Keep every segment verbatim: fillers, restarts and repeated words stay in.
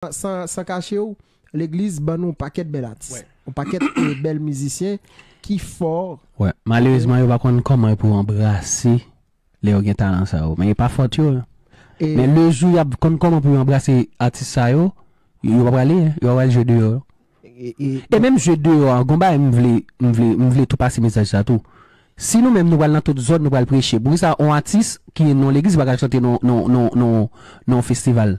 San, san kache w, legliz ban nou yon pakèt bèl atis. Yon pakèt e, bèl mizisyen ki fò. Wè, malerezman, yo pa konn kòman yo pou anbrase lè yo gen talan sa yo. Men e pa fòt yo. Men le jou y ap konn kòman pou yo anbrase atis sa yo, yo pa prale, yo pa pral jwe deyò. E menm jwe deyò a, gon bagay m vle, m vle, m vle tou pase mesaj sa tou. Si nou menm nou pral nan tout zòn, nou pral preche. Poukisa yon atis ki nan legliz pa ka chante nan, nan, nan, nan, nan yon festival?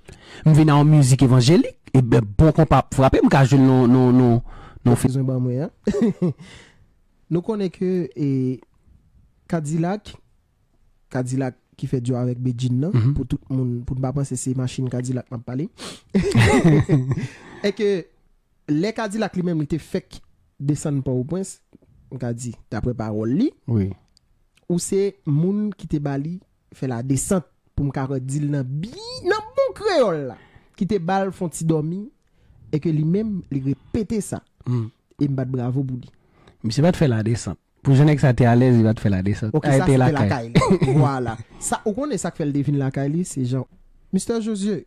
M vin a yon mizik evanjelik, e ben, bon konpa ap frape, m ka jwe l nan, nan, nan, nan yon festival. Nou konnen ke e, Kadilak, Kadilak ki fè dyo avèk Bedjine nan, pou tout moun, pou n pa panse se machin Kadilak m ap pale. E ke lè Kadilak li menm li te fèk desann Pòtoprens, m ka di, daprè pawòl li, Wi. ou se moun ki te ba li fè ladesant pou m ka redi l nan bi, nan bon kreyòl la, ki te ba l fè yon ti dòmi, e ke li menm, li repete sa. E m bat bravo pou li. Misye pa t fè ladesant. Pou jan nèg sa te alèz, li pa t fè ladesant. Ok, sa se te lakay li. Vwala. Sa, ou konnen sa k fè l te vin lakay li, se jan. Mister Josué,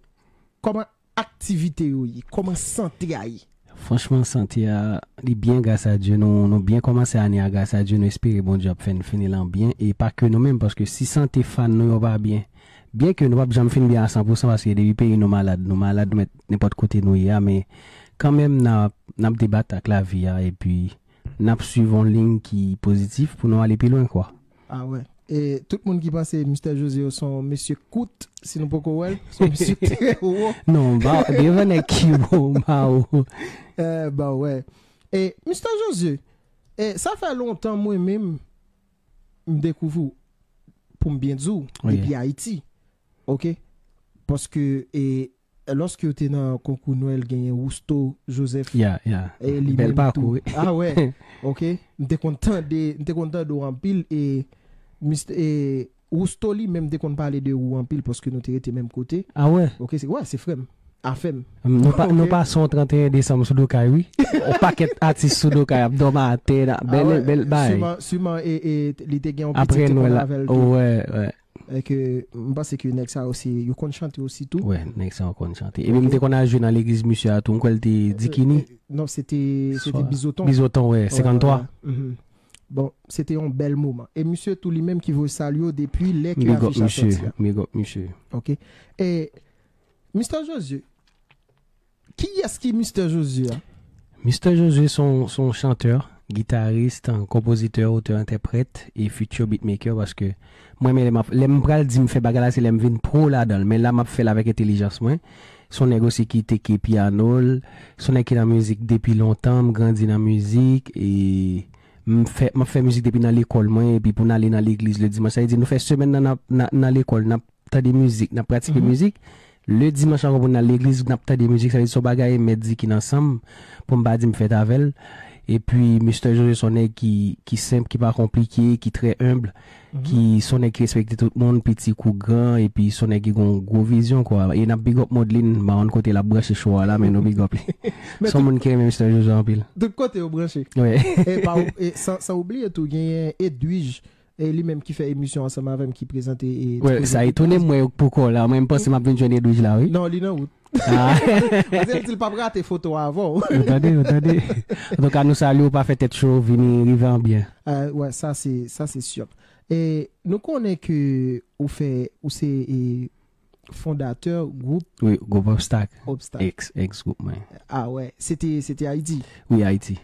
kòman aktivite yo ye? Kòman sante a ye? Franchman, sante a, li byen, gras a Dye. Nou, nou byen kòmanse ane a, gras a Dye. Nou espere Bondye ap fè n fini l an byen. E pa ke nou menm, paske si sante fan nou yo pa byen, byen ke nou p ap janm fin byen a san pou san, paske depi peyi nou malad, nou malad, nou mèt nenpòt kote nou ye a, men kanmenm, n ap, n ap debat ak lavi a, epi n ap swiv yon liy ki pozitif pou nou ale pi lwen, kwa. Ah wè. E tout moun ki panse Mister Josué se yon mesye kout, si nou poko wè l, se yon mesye trè wo. Non, ba, devan nèg ki wo, ba wo. Eh, ba wè. E Mister Josué, e sa fè lontan mwen menm m dekouvri w, pou m byen di w, depi Ayiti. Ok? Paske e lòske w te nan konkou Nwèl, genyen Wousto Joseph. Ya, ya. E li Bèl menm pakou, tou. Ah wè. Ok. M te konn tande, m te konn tande w anpil e Mist- e Wousto li menm te konn pale de ou anpil paske nou te rete menm kote. Ah wè. Ok, se wè, se frè m. Afè m. Nou pa, nou pase yon trannteyen desanm sou do kay, wi. Yon pakèt atis sou do kay ap dòmi atè, bèl, bèl bagay. Siman, siman e, e, li te gen yon pitit te konn avè l tou. Wè, wè. E ke m panse ke nèg sa yo se, yo konn chante osi tou. Wè, nèg sa yo konn chante. Epi m te konn al jwe nan legliz misye a tou, m kwè l te Dikini. Non, se te, se te Bizoton. Bizoton, wè, senkanntwa. Bon, se te yon bèl moman. E misye tou li menm ki voye salye w depi lè ke afich la sòti a. Big up misye. Ok. E Mister Josué, kiyès ki Mister Josué a? Mister Josué se yon, se yon chantè, gitaris, konpozitè, otè, entèprèt e future beatmaker, paske mwen, men lè m ap, lè m pral di m fè bagay la, se lè m vin pwo ladan l. Men la, m ap fè l avèk entèlijans mwen. Se yon nèg osi ki teke pyano l. Se yon nèg ki nan mizik depi lontan, m grandi nan mizik, e m fè, m ap fè mizik depi nan lekòl mwen, epi pou n ale nan legliz le dimanch. Sa vle di, nou fè semèn nan, nan, nan, nan lekòl, n ap tande mizik, n ap pratike mizik. Le dimanch ankò pou n al legliz, n ap tande mizik, sa vle di se yon bagay mèt di ki nan san m, pou m pa di m fèt avè l. Epi Mister Josué se yon nèg ki, ki senp, ki pa konplike, ki trè enb, ki se yon nèg ki respekte tout moun, piti kou gran, epi se yon nèg ki gen yon gwo vizyon, kwa. E n ap big up Modlin, m pa konn kote l ap branche show a la, men nou big up li. Se yon moun ki renmen Mister Josué anpil. Tout kote yo branche. Wi. E pa, e san, san oubliye tou, genyen Edwige, e li menm ki fè emisyon ansanm avè m, ki prezante e Wè, sa etone m wè pou kò la. Mwen, m panse m ap vin jwenn Edwige la, wi. Non, li nan wout. Paske l di l p ap rate foto avè w. Ou tande, ou tande. Antouka, nou salye w, pa fè tèt cho, vini rive an byen. Ah, wè, sa se, sa se si. E nou konnen ke ou fè, ou se e, fondatè gwoup Wi, gwoup Obstak. Obstak. Ex, ex gwoup mwen. Ah wè, se te, se te Ayiti. Wi, Ayiti.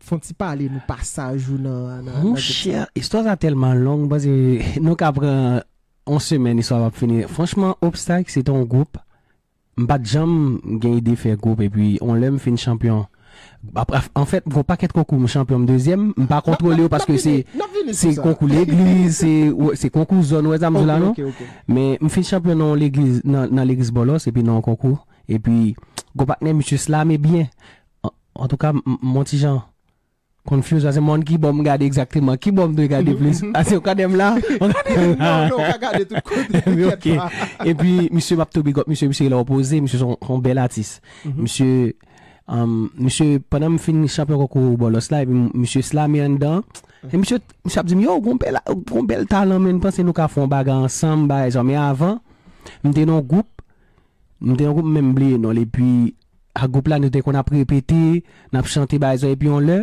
Fè yon ti pale nou pasaj ou nan, nan, nan gwoup sa. Monchè, istwa sa tèlman long, m panse nou ka pran yon semèn, istwa p ap fini. Franchman, Obstak, se te yon gwoup, m pa t janm gen ide fè gwoup, epi yon lè m fin chanpyon. Ap-, af-, anfèt, gon pakèt konkou m chanpyon, m dezyèm, m pa kontwole yo paske se, se konkou legliz, se, se konkou zòn, ou wè sa m di w la, non? Men m fin chanpyon nan yon legliz, nan, nan legliz Bòlòs, epi nan yon konkou, epi gon patnè, misye slame byen. An, antouka, m, m, m on ti jan confuse, paske m pa konn ki bò m gade egzakteman, ki bò m dwe gade plis. Paske w gade m la, w gade m la. Non, non, w ka gade tout kote, epi, ok. Epi, misye, m ap tou big up misye, misye la opoze, misye se yon, yon bèl atis. Misye, um, misye, pandan m fin chanpyon konkou Bòlòs la, epi m, misye slame anndan, e misye, misye ap di m, yo, gon bèl, gon bèl talan, men m panse nou ka fè yon bagay ansanm, bagay sa. Men avan, m te nan yon gwoup, Nou te yon gwoup, m menm bliye non l. Epi, ak gwoup la, nou te konn ap repete, n ap chante bagay sa. Epi, yon lè,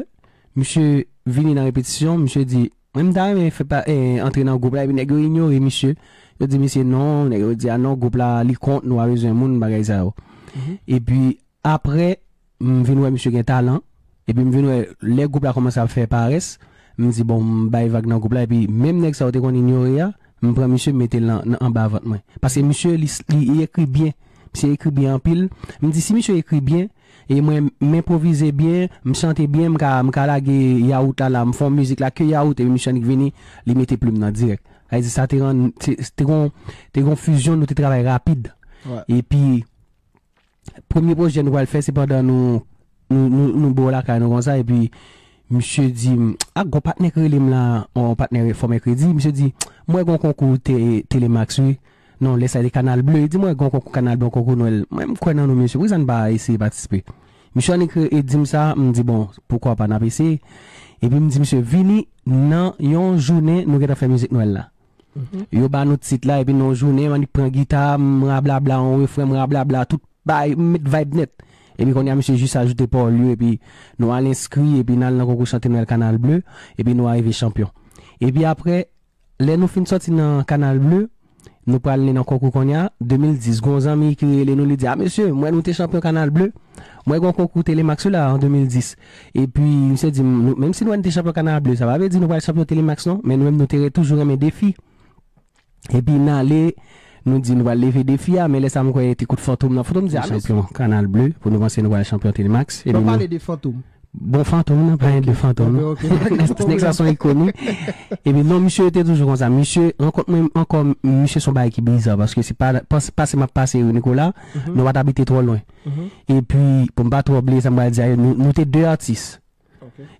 misye vini nan repetisyon, misye di, mwen, m ta renmen fè pa, eh, antre nan gwoup la, epi nèg yo inyore misye. Yo di misye non, nèg yo di, a non, gwoup la, li kont, nou pa bezwen moun, bagay sa yo. Epi, apre, m vin wè misye gen talan. Epi m vin wè lè gwoup la kòmanse ap fè parès, m di, bon, m bay vag nan gwoup la. Epi menm nèg sa yo te konn inyore a, m pran misye, m mete l nan, nan anba vant mwen. Paske misye, li, li, li ekri byen. Misye ekri byen anpil. M di, si misye ekri byen, e mwen, m enpwovize byen, m chante byen, m ka, m ka lage yawout la, la, m fè yon mizik la ke yawout, epi misye annik vini, li mete plim nan dirèk. Sa vle di, sa te rann, te, te gon, te gon fizyon, nou te travay rapid. Epi, premye pwojè nou pral fè, se pandan nou, nou, nou, nou bò lakay nou konsa, epi misye di m, a, gon patnè k rele m la, yon patnè Fò Mèkredi, misye di, mwen gon konkou te, Telemax, wi. Non, lè sa te Kanal Ble, li di, mwen gon konkou Kanal Ble, yon konkou Nwèl. Mwen, m kwè nan nou, mesye, poukisa n pa eseye patisipe? Misye annik re-, e di m sa, m di, bon, poukwa pa, n ap eseye. Epi m di, misye, vini nan yon jounen, nou gentan fè mizik Nwèl la. Yo ba nou tit la, epi nan yon jounen, m annik pran gita, m rablabla, yon refren, m rablabla, tout bay, m met vibe nèt. Epi kounye a, misye jis ajoute pawòl yo, epi nou al enskri, epi n al nan konkou chante Nwèl Kanal Ble, epi nou arive chanpyon. Epi apre, lè nou fin sòti nan Kanal Ble, nou pral nan konkou kounye a, de mil dis, gon zanmi ki rele nou, li di, a mesye, m wè nou te chanpyon Kanal Ble, m wè gon konkou Telemax la an de mil dis. Epi, misye di m, nou, menm si nou wè nou te chanpyon Kanal Ble, sa pa vle di nou pral chanpyon Telemax non, men nou menm nou te re-, toujou renmen defi. Epi n ale, nou di nou pral leve defi a, men lè sa m kwè te kout Fantom nan. Fantom di, a, mesye, chanpyon Kanal Ble, pou nou panse nou pral chanpyon Telemax. Epi nou pale de Fantom. Bon, Fantom, nan pale de Fantom. Ok, ok. Nèg sa se yon ikon, wi. Epi non, misye te toujou konsa. Misye, rankont mwen ankò, misye se yon bagay ki bizar, paske se pa, pas-, pase m ap pase, wi, Nicolas, nou pa t abite twò lwen. Epi, pou m pa twò bliye sa m pral di a yo, nou, nou te de atis.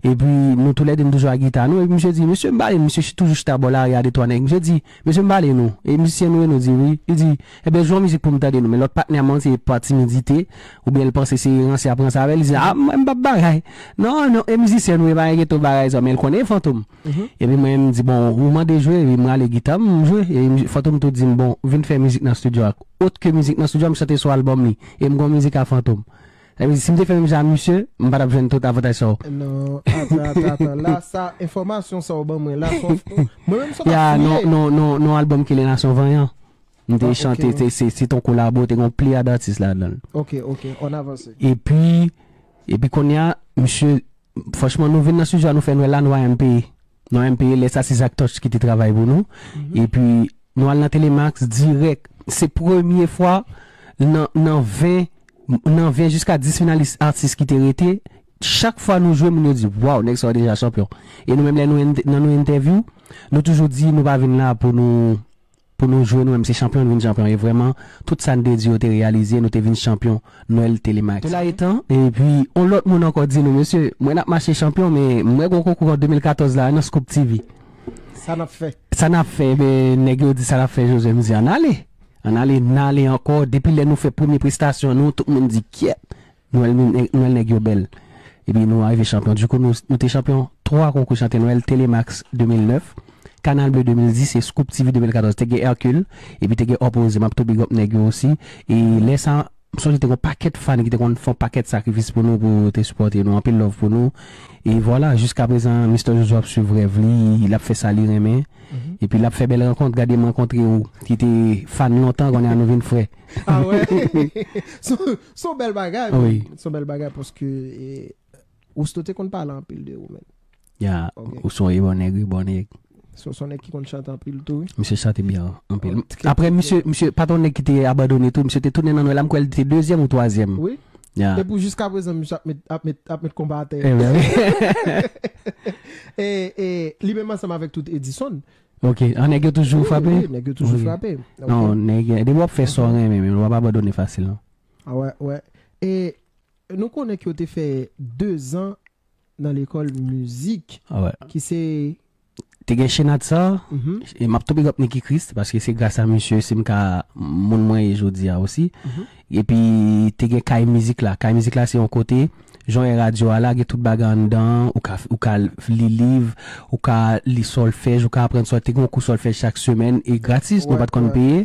Epi, nou toulède, nou toujou ak gita nou. Epi, misye di, mesye, m pale, misye toujou chita bò lari a, de twa nèg. Misye di, mesye, m pale nou. E mizisyen nou ye, nou di wi. Li di, ebyen, jwe yon mizik pou m tande nou. Men lòt patnè mwen, se pa timidite, oubyen l panse se ranse ap ranse avè l. Li di, a, mwen, m p ap bagay. Non, non, e mizisyen nou ye, pa gen ghetto bagay sa, men l konnen Fantom. Epi mwen, m di, bon, ou mande jwe, epi m rale gita m, m jwe. E Fantom tou di m, bon, vin fè mizik nan estidyo a. Ot ke mizik nan estidyo a, m chante sou albòm li. E m gon mizik a Fantom. Sa vle di, si m te fè menm jan ak misye, m pa t ap jwenn tout avantaj sa yo. Non, atan, atan, atan. La, sa, enfòmasyon sa w ban mwen la, sa w, mwen menm sa w ap fouye. Ya, non, non, non, non, albòm ki rele Nasyon Vanyan. M te chante, se, se, se ton kolabo, te gon pliyad atis ladan l. Ok, ok, ann avanse. Epi, epi kounye a, misye, franchman, nou vin nan estidyo a, nou fè Nwèl la, nou pa menm peye. Nou pa menm peye, lè sa se Zach Touch ki te travay pou nou. Epi, nou al nan Telemax dirèk. Se premye fwa nan, nan ven, nan ven jiska dis finalis atis ki te rete, chak fwa nou jwe, moun yo di, waw, nèg sa yo deja chanpyon. E nou menm, lè nou ent-, nan nou entèvyou, nou toujou di nou pa vin la pou nou, pou nou jwe, nou menm se chanpyon, nou vin chanpyon. E vrèman, tout sa n te di yo te reyalize, nou te vin chanpyon Nwèl Telemax. Sela etan, epi, yon lòt moun ankò di nou, mesye, mwen n ap mache chanpyon, men mwen gon konkou an de mil katòz la, nan Scoop T V. Sa n ap fè? Sa n ap fè, men nèg yo di sa n ap fè, Jozye, m di, ann ale. Ann ale, n ale ankò. Depi lè nou fè premye prestasyon nou, tout moun di, kyèt, Nwèl, Nwèl nèg yo bèl. Epi nou arive chanpyon. Dikou, nou, nou te chanpyon twa konkou chante Nwèl, Telemax de mil nèf, Kanal Ble de mil dis e Scoop T V de mil katòz. Te gen Hercule, epi te gen Opoze. M ap tou big up nèg yo osi. E lè sa, m sonje te gon pakèt fan ki te konn fè yon pakèt sakrifis pou nou, pou te sipòte nou. Anpil love pou nou. E vwala, jiska prezan, Mister Jojo ap swiv rèv li, l ap fè sa li renmen. Epi l ap fè bèl rankont. Gade, m rankontre ou, ki te fan lontan, kounye a nou vin frè. A wè? Se, se yon bèl bagay, wi. Se yon bèl bagay paske, e, Rousto te konn pale anpil de ou, men. Ya, ok. Ou se yon bon nèg, wi, bon nèg. Se, se yon nèg ki konn chante anpil tou, wi. Misye chante byen, anpil. Apre, misye, misye pa t yon nèg ki te abandone tou, misye te tounen nan Nwèl la, m kwè l te dezyèm ou twazyèm. Wi. Ya. Epi jiska prezan, misye ap met, ap met, ap met konba atè. E, ben, wi. E, e, li menm ansanm avèk tout Edison. Ok, an nèg yo toujou frape? Wi, wi, nèg yo toujou frape. Ok. Non, nèg, depi w ap fè sa w renmen, men w ap abandone fasil, non. A wè, wè. E nou konnen ke w te fè dezan nan lekòl mizik, ki se... Te gen Chenat sa, e m ap tou big up Nicky Christ, paske se gras a misye, si m ka moun mwen ye jodi a osi. Epi te gen Kay Mizik la. Kay Mizik la, se yon kote, Jan w wè radyo a la, gen tout bagay anndan, ou ka, ou ka li liv, ou ka li sòlfèj, ou ka aprann sòlfèj. Te gen yon kou sòlfèj chak semèn, e gratis, nou pa t konn peye.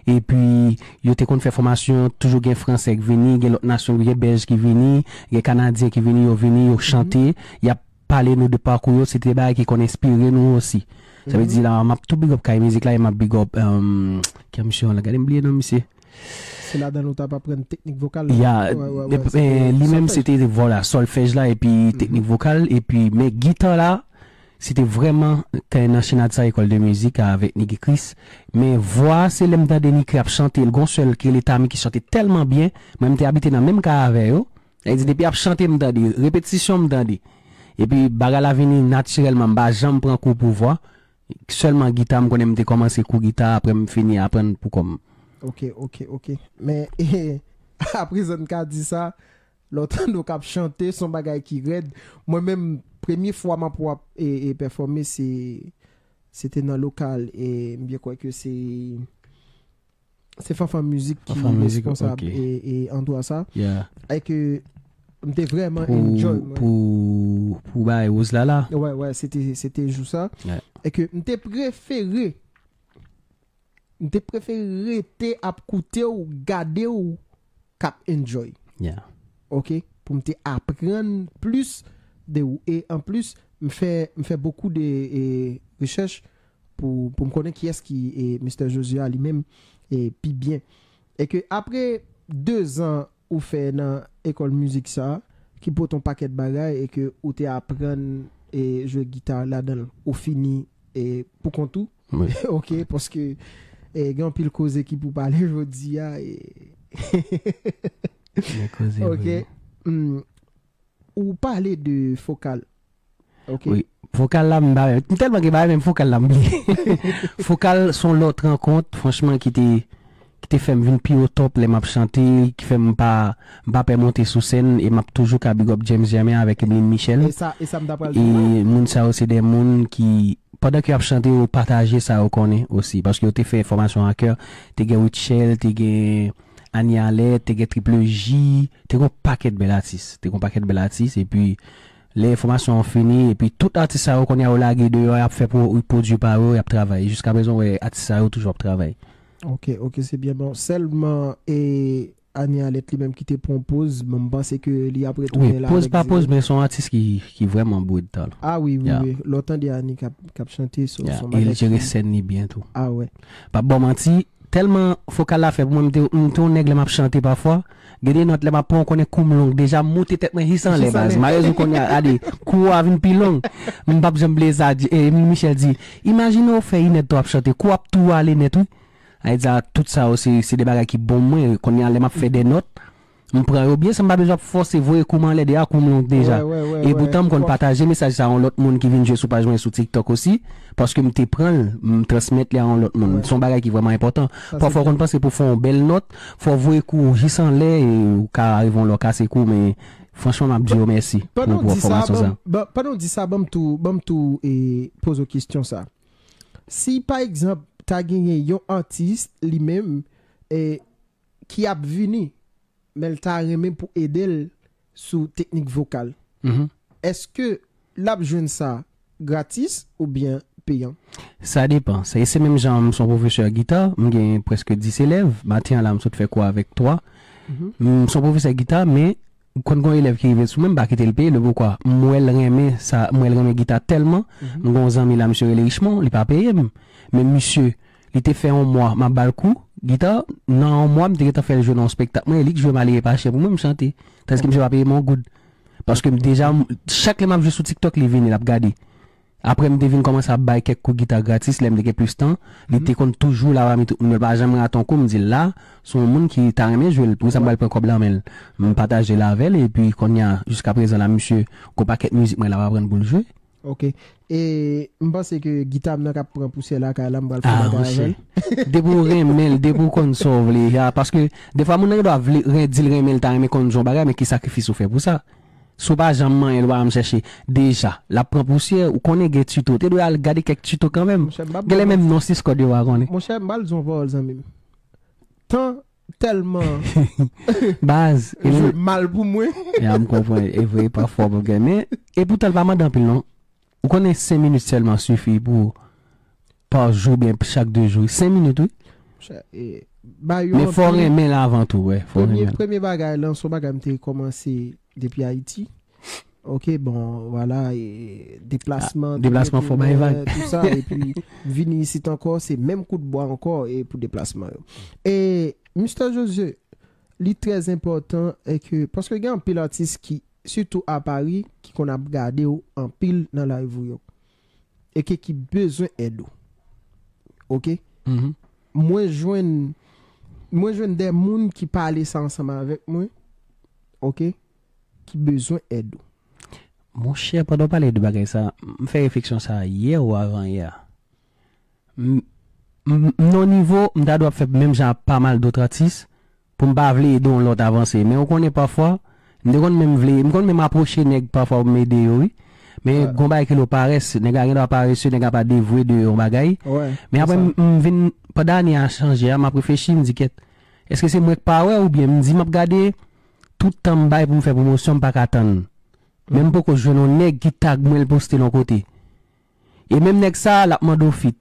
Epi, yo te konn fè fòmasyon, toujou gen fransè ki vini, gen lòt nasyon, gen bèlj ki vini, gen kanadyen ki vini, yo vini, yo chante, y ap pale nou de pakou yo, se te bagay ki konn enspire nou osi. Sa vle di la, m ap tou big up kay mizik la, e m ap big up, um, ki misye la, gade m bliye non misye. Se ladan nou t ap aprann teknik vokal la. Ya, li menm se te, vwala, sòlfèj la, epi teknik vokal, epi, men gita la, se te vrèman, kay nan Shinatsa École de Musique avèk Nicky Chris. Men vwa, se lè m tande Nicky ap chante, l gon sèl ki rele Tami ki chante tèlman byen, mwen m te abite nan menm kay avè yo. Sa vle di, depi ap chante, m tande, repetisyon, m tande. Epi, bagay la vini natirèlman, m pa janm pran kou pou vwa. Sèlman gita, m konnen m te kòmanse kou gita, apre m fini aprann pou kò m. Ok, ok, ok. Men, aprezan n ka di sa, lè w tande w k ap chante, se yon bagay ki rèd. Mwen menm, premye fwa m ap wè w ap, e, e pèfòme, se, se te nan lokal, e m byen kwè ke se, se Fanfan Mizik ki responsab e, e andwa sa. E ke m te vrèman enjoy, mwen. Pou, pou bay woz la la. Wè, wè, se te, se te jou sa. E ke m te prefere, m te prefere rete ap koute w, gade w, k ap enjoy. Ok? Pou m te aprann plis de ou. E anplis, m fè, m fè bokou de, e, rechèch pou, pou m konnen kiyès ki, e, Mister Josia li menm, e, pi byen. E ke apre de zan ou fè nan ekòl mizik sa, ki pote yon pakèt bagay e ke ou te aprann e jwe gita ladan l, ou fini e pou kont ou. Ok, paske e, gen anpil koze ki pou pale jodi a. E... Gen koze vre. Ou pale de fokal. Ok. Wi. Fokal la, m pa, m tèlman gen bagay, menm fokal la, m bliye. Fokal, se yon lòt rankont, franchman, ki te, ki te fè m vin pi o top lè m ap chante, ki fè m pa, m pa pè monte sou sèn, e m ap toujou ka big up James Germain avèk Emeline Michel. E sa, e sa m ta pral di w. E moun sa yo, se de moun ki, pandan ke y ap chante, yo pataje sa yo konnen osi, paske yo te fè fòmasyon a kè, te gen Rutshelle, te gen Annie Alerte, te gen Triple J, te gen yon pakèt bèl atis, te gen yon pakèt bèl atis, epi lè fòmasyon an fini, epi tout atis sa yo kounye a yo lage deyò, y ap fè pwo-, pwodui pa yo, y ap travay. Jiskaprezan, w wè atis sa yo toujou ap travay. Ok, ok, se byen bon. Sèlman, e, Annie Alerte li menm ki te pran poz, men m panse ke li ap retounen la avèk Wi, poz pa poz, men se yon atis ki, ki vrèman boure talan. Ah wi, wi, wi. Lè w tande Annie k ap, k ap chante, se, se yon bagay ki... E li jere sèn li byen tou. Ah wè. Pa ban w manti, tèlman fokal la fè pou mwen, m te, m te yon nèg lè m ap chante pafwa, gen de nòt lè m ap pran, w konnen kou m long, deja m moute tèt mwen jis anlè baz. Malèz ou konnen, gade, kou a vin pi long. M p ap janm bliye sa, di, e, Michel di, imajine w fè inèdtan w ap chante, kou ap tou ale nèt, wi. Sa vle di, tout sa yo, se, se de bagay ki bon mwen. Kounye a, lè m ap fè de nòt, m pran yo byen, san m pa bezwen ap fòse voye kou m anlè, deja kou m long deja. E poutan, m konn pataje mesaj sa yon lòt moun ki vin jwe sou paj mwen sou TikTok osi, paske m te pran l, m transmèt li a yon lòt moun. Se yon bagay ki vrèman enpòtan. Pafwa, w konn panse pou w fè yon bèl nòt, fò w voye kou w jis anlè, e ou ka rive yon lè w kase kou, men franchman, m ap di yo mèsi pou, pou fòmasyon sa. Pandan w di sa, ban m tou, ban m tou, e, poze w kesyon sa. Si, pa egzanp, ta genyen yon atis, li menm, e, ki ap vini, men l ta renmen pou ede l sou teknik vokal. Èske l ap jwenn sa gratis oubyen peyan? Sa depann. Se, se menm jan m se yon pwofesè gita, m gen prèske dis elèv. Maten an la, m sot fè kou avèk twa. M se yon pwofesè gita, men konn gen yon elèv ki rive sou mwen, m pa kite l peye l, poukwa? M wè l renmen sa, m wè l renmen gita tèlman, m gen yon zanmi la, misye rele Richemond, li pa peye m. Men misye, li te fè yon mwa, m ap ba l kou gita, nan yon mwa, m te gentan fè l jwe nan yon spektak mwen, e li k jwe m ale e pa chè pou mwen, m chante. Tandiske misye pa peye m yon goud. Paske m deja, m, chak lè m ap jwe sou TikTok, li vini, l ap gade. Apre, m te vin kòmanse ap bay kèk kou gita gratis, lè m te gen plis tan, li te konn toujou la pami tout moun yo, l pa janm rate yon kou, m di l la, se yon moun ki ta renmen jwe l, poukisa m pral pran kòb lan men l? M pataje l avè l, epi kounye a, jiskaprezan la, misye, gon pakèt mizik mwen l ap aprann pou l jwe. Ok. E m panse ke gita m nan k ap pran pousyè lakay la, m pral fè bagay avè l. Ah, monchè. Depi w renmen l, depi w konn sa w vle, ya, paske defwa moun nan gen dwa vle, ren-, di l renmen l, ta renmen konn jan w bagay, men ki sakrifis ou fè pou sa? Si w pa janm manyen l, ou pa janm chèche, deja, l ap pran pousyè, ou konnen gen tito. Te dwe al gade kèk tito kanmenm. Monchè, m p ap... Genlè menm non sis kòd yo pa konnen. Monchè, m pral di w yon pawòl, zanmi m. Tan tèlman Baz, e jwe nou- mal pou mwen. Ya, m konprann. E vre, pafwa w gen. Men, e poutan, l pa mande anpil, non. Ou konnen, senk minit sèlman sifi pou pa jou, byen chak de jou. Senk minit, wi. E, ba yo Men fò anpil. Renmen l avan tou, wè. Fò Premye, renmen l. Premye bagay lan, se yon bagay m te kòmanse depi Ayiti. Ok, bon, vwala, e, deplasman, Ah, deplasman, fò bay vag. Tout sa, epi vini isit ankò, se menm kout bwa ankò e pou deplasman yo. E, Mister José, li trè enpòtan e ke, paske gen anpil atis ki, sitou a Paris, ki konn ap gade w anpil nan live ou yo. E ke ki bezwen èd ou. Ok? Mhm. Mwen jwenn, mwen jwenn de moun ki pale sa ansanm avèk mwen. Ok? Ki bezwen èd ou. Monchè, pandan w pale de bagay sa, m fè refleksyon sa yè ou avan yè. M m- m nan nivo, m ta dwe ap fè menm jan ak pa mal dòt atis, pou m pa vle ede yon lòt avanse. Men ou konnen pafwa, m te konn menm vle, m konn menm apwoche nèg pafwa pou m ede yo, wi. Men Ouais. Gon bagay ki lo parès, nèg la gen dwa parese, nèg la pa devwe de yon bagay. Wè. Men apre, m m vin, pandan ane a chanje a, m ap reflechi, m di, kèt, èske se mwen k pa wè oubyen m di, m ap gade tout tan m bay pou m fè pwomosyon, m pa ka tann. Men m poko jwenn yon nèg ki tag mwen, l poste l yon kote. E menm nèg sa, l ap mande w fit.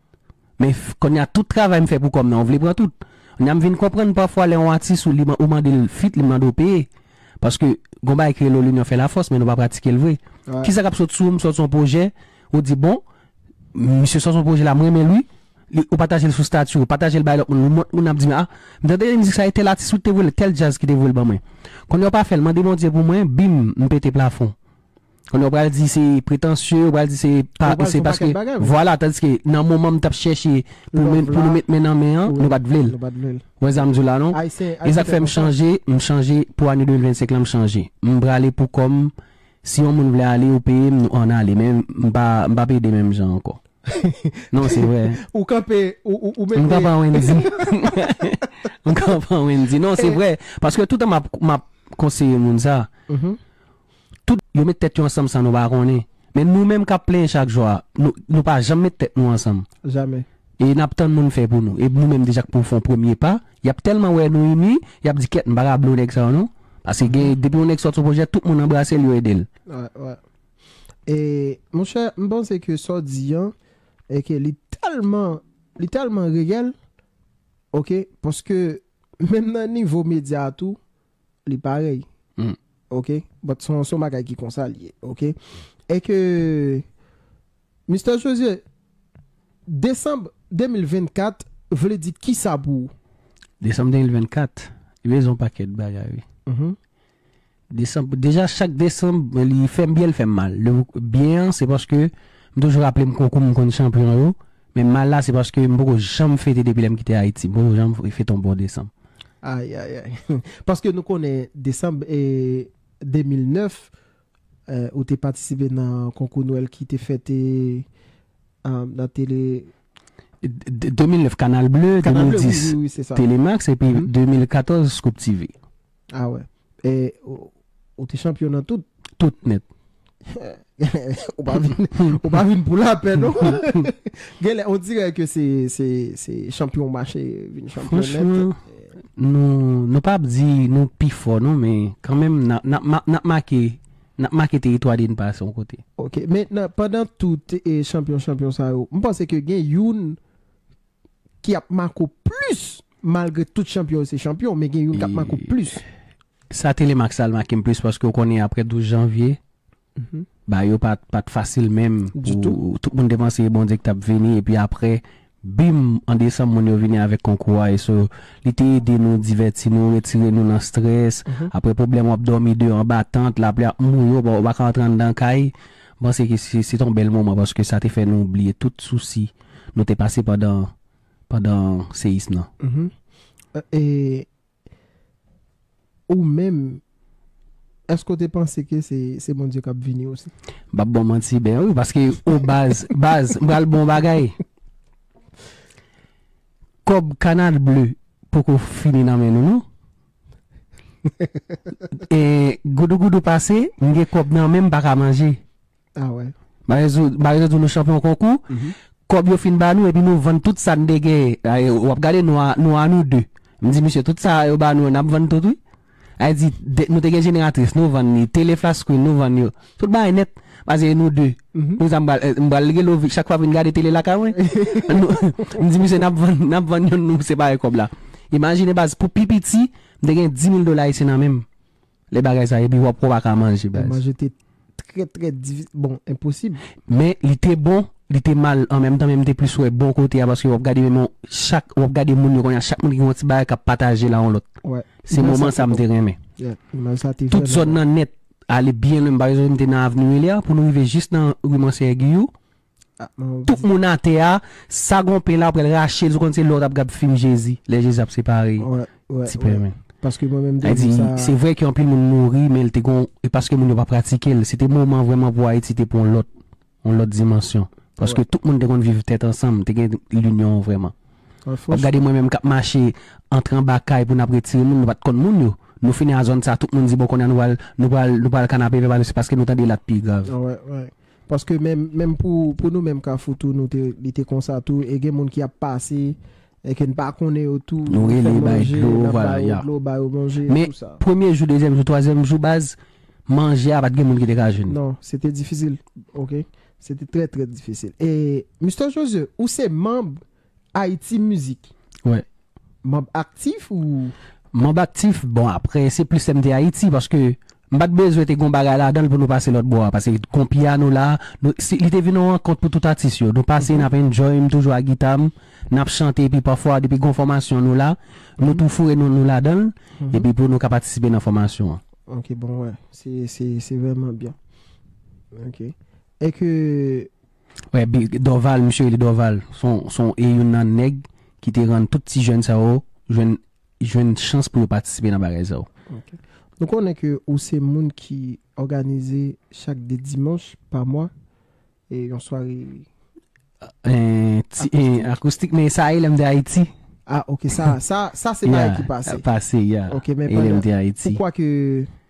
Men f- kounye a tout travay m fè pou kò m nan, ou vle pran tout. Kounye a m vin konprann pafwa lè yon atis ou li man- ou mande l fit, li mande w peye. Paske gon bagay ki rele l'union fait la force, men nou pa pratike l vre. Wè. Kisa k ap sot sou ou, m sot sou yon pwojè, ou di bon, misye sot sou yon pwojè la, m renmen l wi. Li- Ou pataje l sou stati, ou pataje l bay lòt moun, moun moun ap di m, ah, m tande mizik sa e tèl atis ou te voye l, tèl djaz ki te voye l ban mwen. Kounye a w pa fè l, mande Bondye pou mwen, bim, m pete plafon. Kounye a w pral di se pretansye, w pral di se pa, Ou pral se fè yon paske, pakèt bagay, wi. Vwala, tandiske nan moman m t ap chèche pou nou Love met, pou nou la. met men nan men an, Wi. Nou pa t vle l. Nou pa t vle l. Wè sa m di w la, non? Ayisyen, E sa k fè m Ayisyen chanje, m chanje pou ane de mil vennsenk lan, m chanje. M prale pou kò m, si yon moun vle ale, ou peye m, nou ann ale. Men m pa, m pa pede menm jan ankò. Non, se vre. Ou kanpe, ou, ou, ou M kanpe mete an Wendy. M kanpe an Wendy. Non, se vre. Paske toutan m ap, m ap konseye moun sa, Mhm. tout, yo met tèt yo ansanm san nou pa konnen. Men nou menm k ap plenyen chak jou a, nou, nou pa janm met tèt nou ansanm. Jamè. E n ap tann moun fè pou nou. E nou menm deja k pou fè yon premye pa, y ap tèlman wè nou ini, y ap di, kèt, m pa ka blow nèg sa yo non. Paske gen, depi yon nèg sòti yon pwojè, tout moun anbrase l, yo ede l. Wè, wè. E, monchè, m panse ke sa w di an, e ke li tèlman, li tèlman reyèl, ok, paske menm nan nivo medya a tou, li parèy. Mm. Ok? But se yon, se yon bagay ki konsa l ye, ok? E ke, Mister José, desanm de mil vennkat vle di kisa pou ou? Desanm de mil vennkat, li bezwen yon pakèt bagay, wi. Mhm. Desanm, deja chak desanm, li fè m byen, li fè m mal. Le, byen an, se paske m toujou raple m konkou m konn chanpyon yo, men mal la, se paske m poko janm fete depi lè m kite Ayiti. M poko janm fete yon bon desanm. Ay, ay, ay. Paske nou konnen desanm e de mil nèf, e, ou te patisipe nan konkou Nwèl ki te fèt e, e, nan tele. De- de mil nèf, Kanal Ble, Kanal Ble, wi, de mil dis, wi, wi, se sa. Telemax, epi Mhm. de mil katòz, Scoop T V. Ah wè. E, ou, ou te chanpyon nan tout. Tout nèt. Ou pa vin, ou pa vin pou lapè, non? Genlè, on dirè ke se, se, se chanpyon mache vin chanpyon nèt. Franchman, nou, nou pa ap di nou pi fò, non, men kanmenm, n ap, n ap, n ap make, n ap make teritwa de n pase yon kote. Ok, men nan, pandan tout e chanpyon, chanpyon sa yo, m panse ke gen youn ki ap make w plis, malgre tout chanpyon yo se chanpyon, men gen youn k ap make w plis. Sa Telemax sa l make m plis, paske w konnen apre douz janvye, Mhm. ba yo pa, pa t fasil menm. Du Pou- tout. Tout moun te panse Bondye ki t ap vini, epi apre, bim, an desanm, moun yo vini avèk konkou a, e so, li te ede nou, divèti nou, retire nou nan strès. Mhm. Apre pwoblèm w ap dòmi deyò anba tant, lapli ap mouye w, ou pa ka antre anndan kay. M panse ke se, se te yon bèl moman, paske sa te fè nou bliye tout sousi nou te pase pandan, pandan seyis nan. Mhm. E, e ou menm, èske w te panse ke se, se Bondye k ap vini osi? M p ap ba w manti, ben wi, paske o baz, baz, m pral ba w bagay. Kòb Kanal Ble poko fini nan men nou, non. E goudougoudou pase, m gen kòb nan men m, m pa ka manje. Ah wè. Barezou, Barezou di nou chanpyon konkou, Mhm. kòb yo fin ba nou, epi nou vann tout sa n te gen. Ay, w ap gade nou a, nou a nou de. M di, "Misye, tout sa yo ba nou, n ap vann tout, wi." Ay di, de- nou te gen jeneratris, nou vann li. Tele flat screen, nou vann yo. Tout bagay nèt, paske nou de. Pou sa, m pral, eh, m pral gen lovi chak fwa vin gade tele lakay mwen. Nou- M di, "Misye, n ap vann, n ap vann yon nou separe kòb la." Imajine, baz, pou pi piti, m te gen dis mil dola ayisyen nan men m. Lè bagay sa, epi w ap pa ka manje, baz. Manje te trè, trè difi-, bon, enposib. Men, li te bon, li te mal an menm tan, men m te plis wè bon kote a, paske w ap gade menm yon- chak, w ap gade moun yo kounye a, chak moun ki gen yon ti bagay k ap pataje la yon lòt. Se moman sa m te renmen. Tout zòn nan nèt, ale byen lwen, m pa bezwen m te nan Avni Mele a, pou nou rive jis nan ri Monseyè Giyou. Tout moun atè a, sa gon pen la, pral rache l, ou konn se lè w t ap gad fim Jezi, lè Jezi ap separe ti pè men. Paske mwen menm te di sa. Se vre ke anpil moun mouri, men l te gon, e paske moun yo pa pratike l. Se te moman vrèman pou Ayiti te pran yon lòt, yon lòt dimansyon. Paske tout moun te konn viv tèt ansanm, te gen linyon vrèman. W ap gade mwen menm k ap mache antre anba kay pou n ap retire moun, nou pa t konn moun yo. Nou fini a zòn sa, tout moun di, "Bon, kounye a nou pral, nou pral, nou pral kanape pèp a nou," se paske nou tande l ap pi grav. Paske menm, menm pou, pou nou menm Kafou tou, nou te, li te konsa tou, e gen moun ki ap pase, e ke n pa konnen yo tou, nou rele, bay dlo, vwala, ba yo dlo, ba yo manje, men tout sa. Premye jou, dezyèm jou, twazyèm jou, baz, manje a, pa t gen moun ki te ka jwenn. Non, se te difisil, oke? Se te trè, trè difisil. E, Mister Josue, ou se manb Haiti Music. Wi. Manb aktif ou? Manb aktif, bon, apre, se plis M T Haiti, paske m pa t bezwen te gon bagay ladan l pou nou pase lòt bò a, paske gon pyano la, nou, si, li te vin yon rankont pou tout atis yo. Nou pase, n ap enjoy, m toujou ak gita m, n ap chante, epi pafwa, depi gon fòmasyon nou la, nou tou foure nou, nou ladan l, epi pou nou ka patisipe nan fòmasyon an. Ok, bon, wè, se, se, se vrèman byen. Ok. E ke Wè, Dorval, misye rele Dorval. Se yon, se yon, e youn nan nèg ki te rann tout ti jèn sa yo jwenn, jwenn chans pou yo patisipe nan bagay sa yo. Ok. Nou konnen ke ou se moun ki òganize chak de dimanch pa mwa e yon sware akoustik, men sa e lè m te Ayiti. Ah, ok, sa, sa, sa se bagay ki pase. Pase, ya. Ok, men pandan, poukwa ke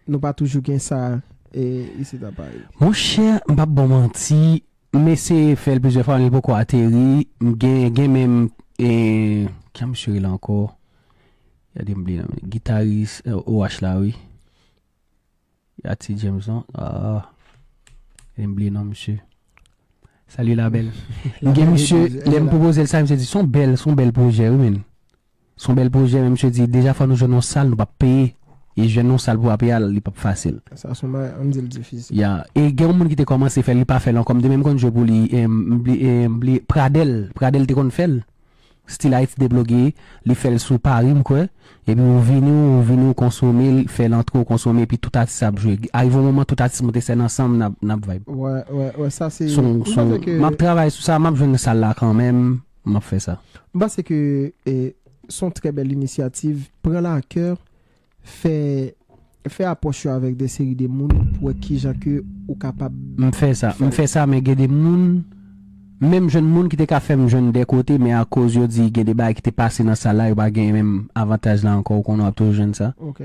nou pa toujou gen sa e, isit a Paris? Monchè, m p ap ba w manti, m eseye fè l plizyè fwa, men l poko ateri. M gen, gen menm, e, kiyès misye rele ankò? Gade m bliye non. Gitaris, e, O H la, wi. Yati Jameson. Ah. Gade m bliye non misye. Salut la belle. M gen misye, lè m pwopoze l sa, misye di, "Se yon bèl, se yon bèl pwojè, wi, men." Se yon bèl pwojè, men misye di, "Deja fò nou jwenn yon sal, nou p ap peye." E jwenn yon sal pou w ap peye a, li p ap fasil. Sa se yon bagay, ann di l difisil. Ya. E gen yon moun ki te kòmanse fè l, li pa fè l ankò. M te menm konn jwe pou li, e, m bliye, e, m bliye, Pradel. Pradel te konn fè l. Stil Ayiti Debloge, li fè l sou Paris, m kwè. Epi ou vini, ou vini, ou konsome, l fè l antre, ou konsome, epi tout atis ap jwe. Arive yon moman, tout atis monte sèn ansanm, n ap, n ap vibe. Wè, wè, wè, sa se, m panse ke m ap travay sou sa, m ap jwenn sal la kanmenm, m ap fè sa. M panse ke, e, se yon trè bèl inisyativ. Pran l a kè, fè, fè apwòch yo avèk de seri de moun pou wè kijan ke ou kapab. M fè sa, m fè sa, men gen de moun, menm jwenn moun ki te ka fè m jwenn de kote, men akoz yo di gen de bagay ki te pase nan sal la, yo pa gen menm avantaj la ankò, ou konnen w ap toujou jwenn sa. Ok.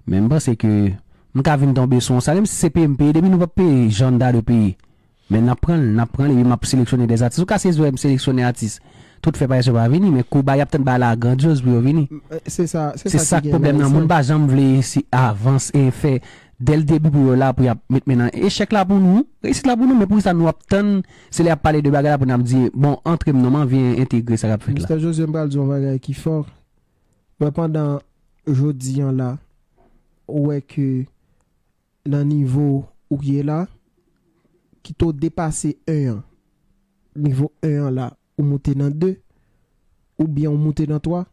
Men m panse ke m ka vin tonbe sou yon sal, menm si se peye m peye, depi nou p ap peye, Janda de peye. Men n ap pran l, n ap pran l, epi m ap seleksyone de atis. Ou ka sezi wè m seleksyone atis. Tout fè pa yo pa vini, men kou ba y ap tann bagay la grandyoz pou yo vini. Se sa, se sa k pwoblèm nan. Moun pa janm vle si avans e fè dè l debi pou yo la, pou y ap met men nan echèk la pou nou, reyisit la pou nou, men poukisa nou ap tann, se lè y ap pale de bagay la pou n ap di, "Bon, antre m non, m anvi entegre sa k ap fèt la." Mister Josue, m pral di yon bagay ki fò. Mwen pandan jodi an la, ou wè ke nan nivo ou ye la, kite w depase en an. Nivo en an la, ou moute nan de, oubyen ou moute nan twa.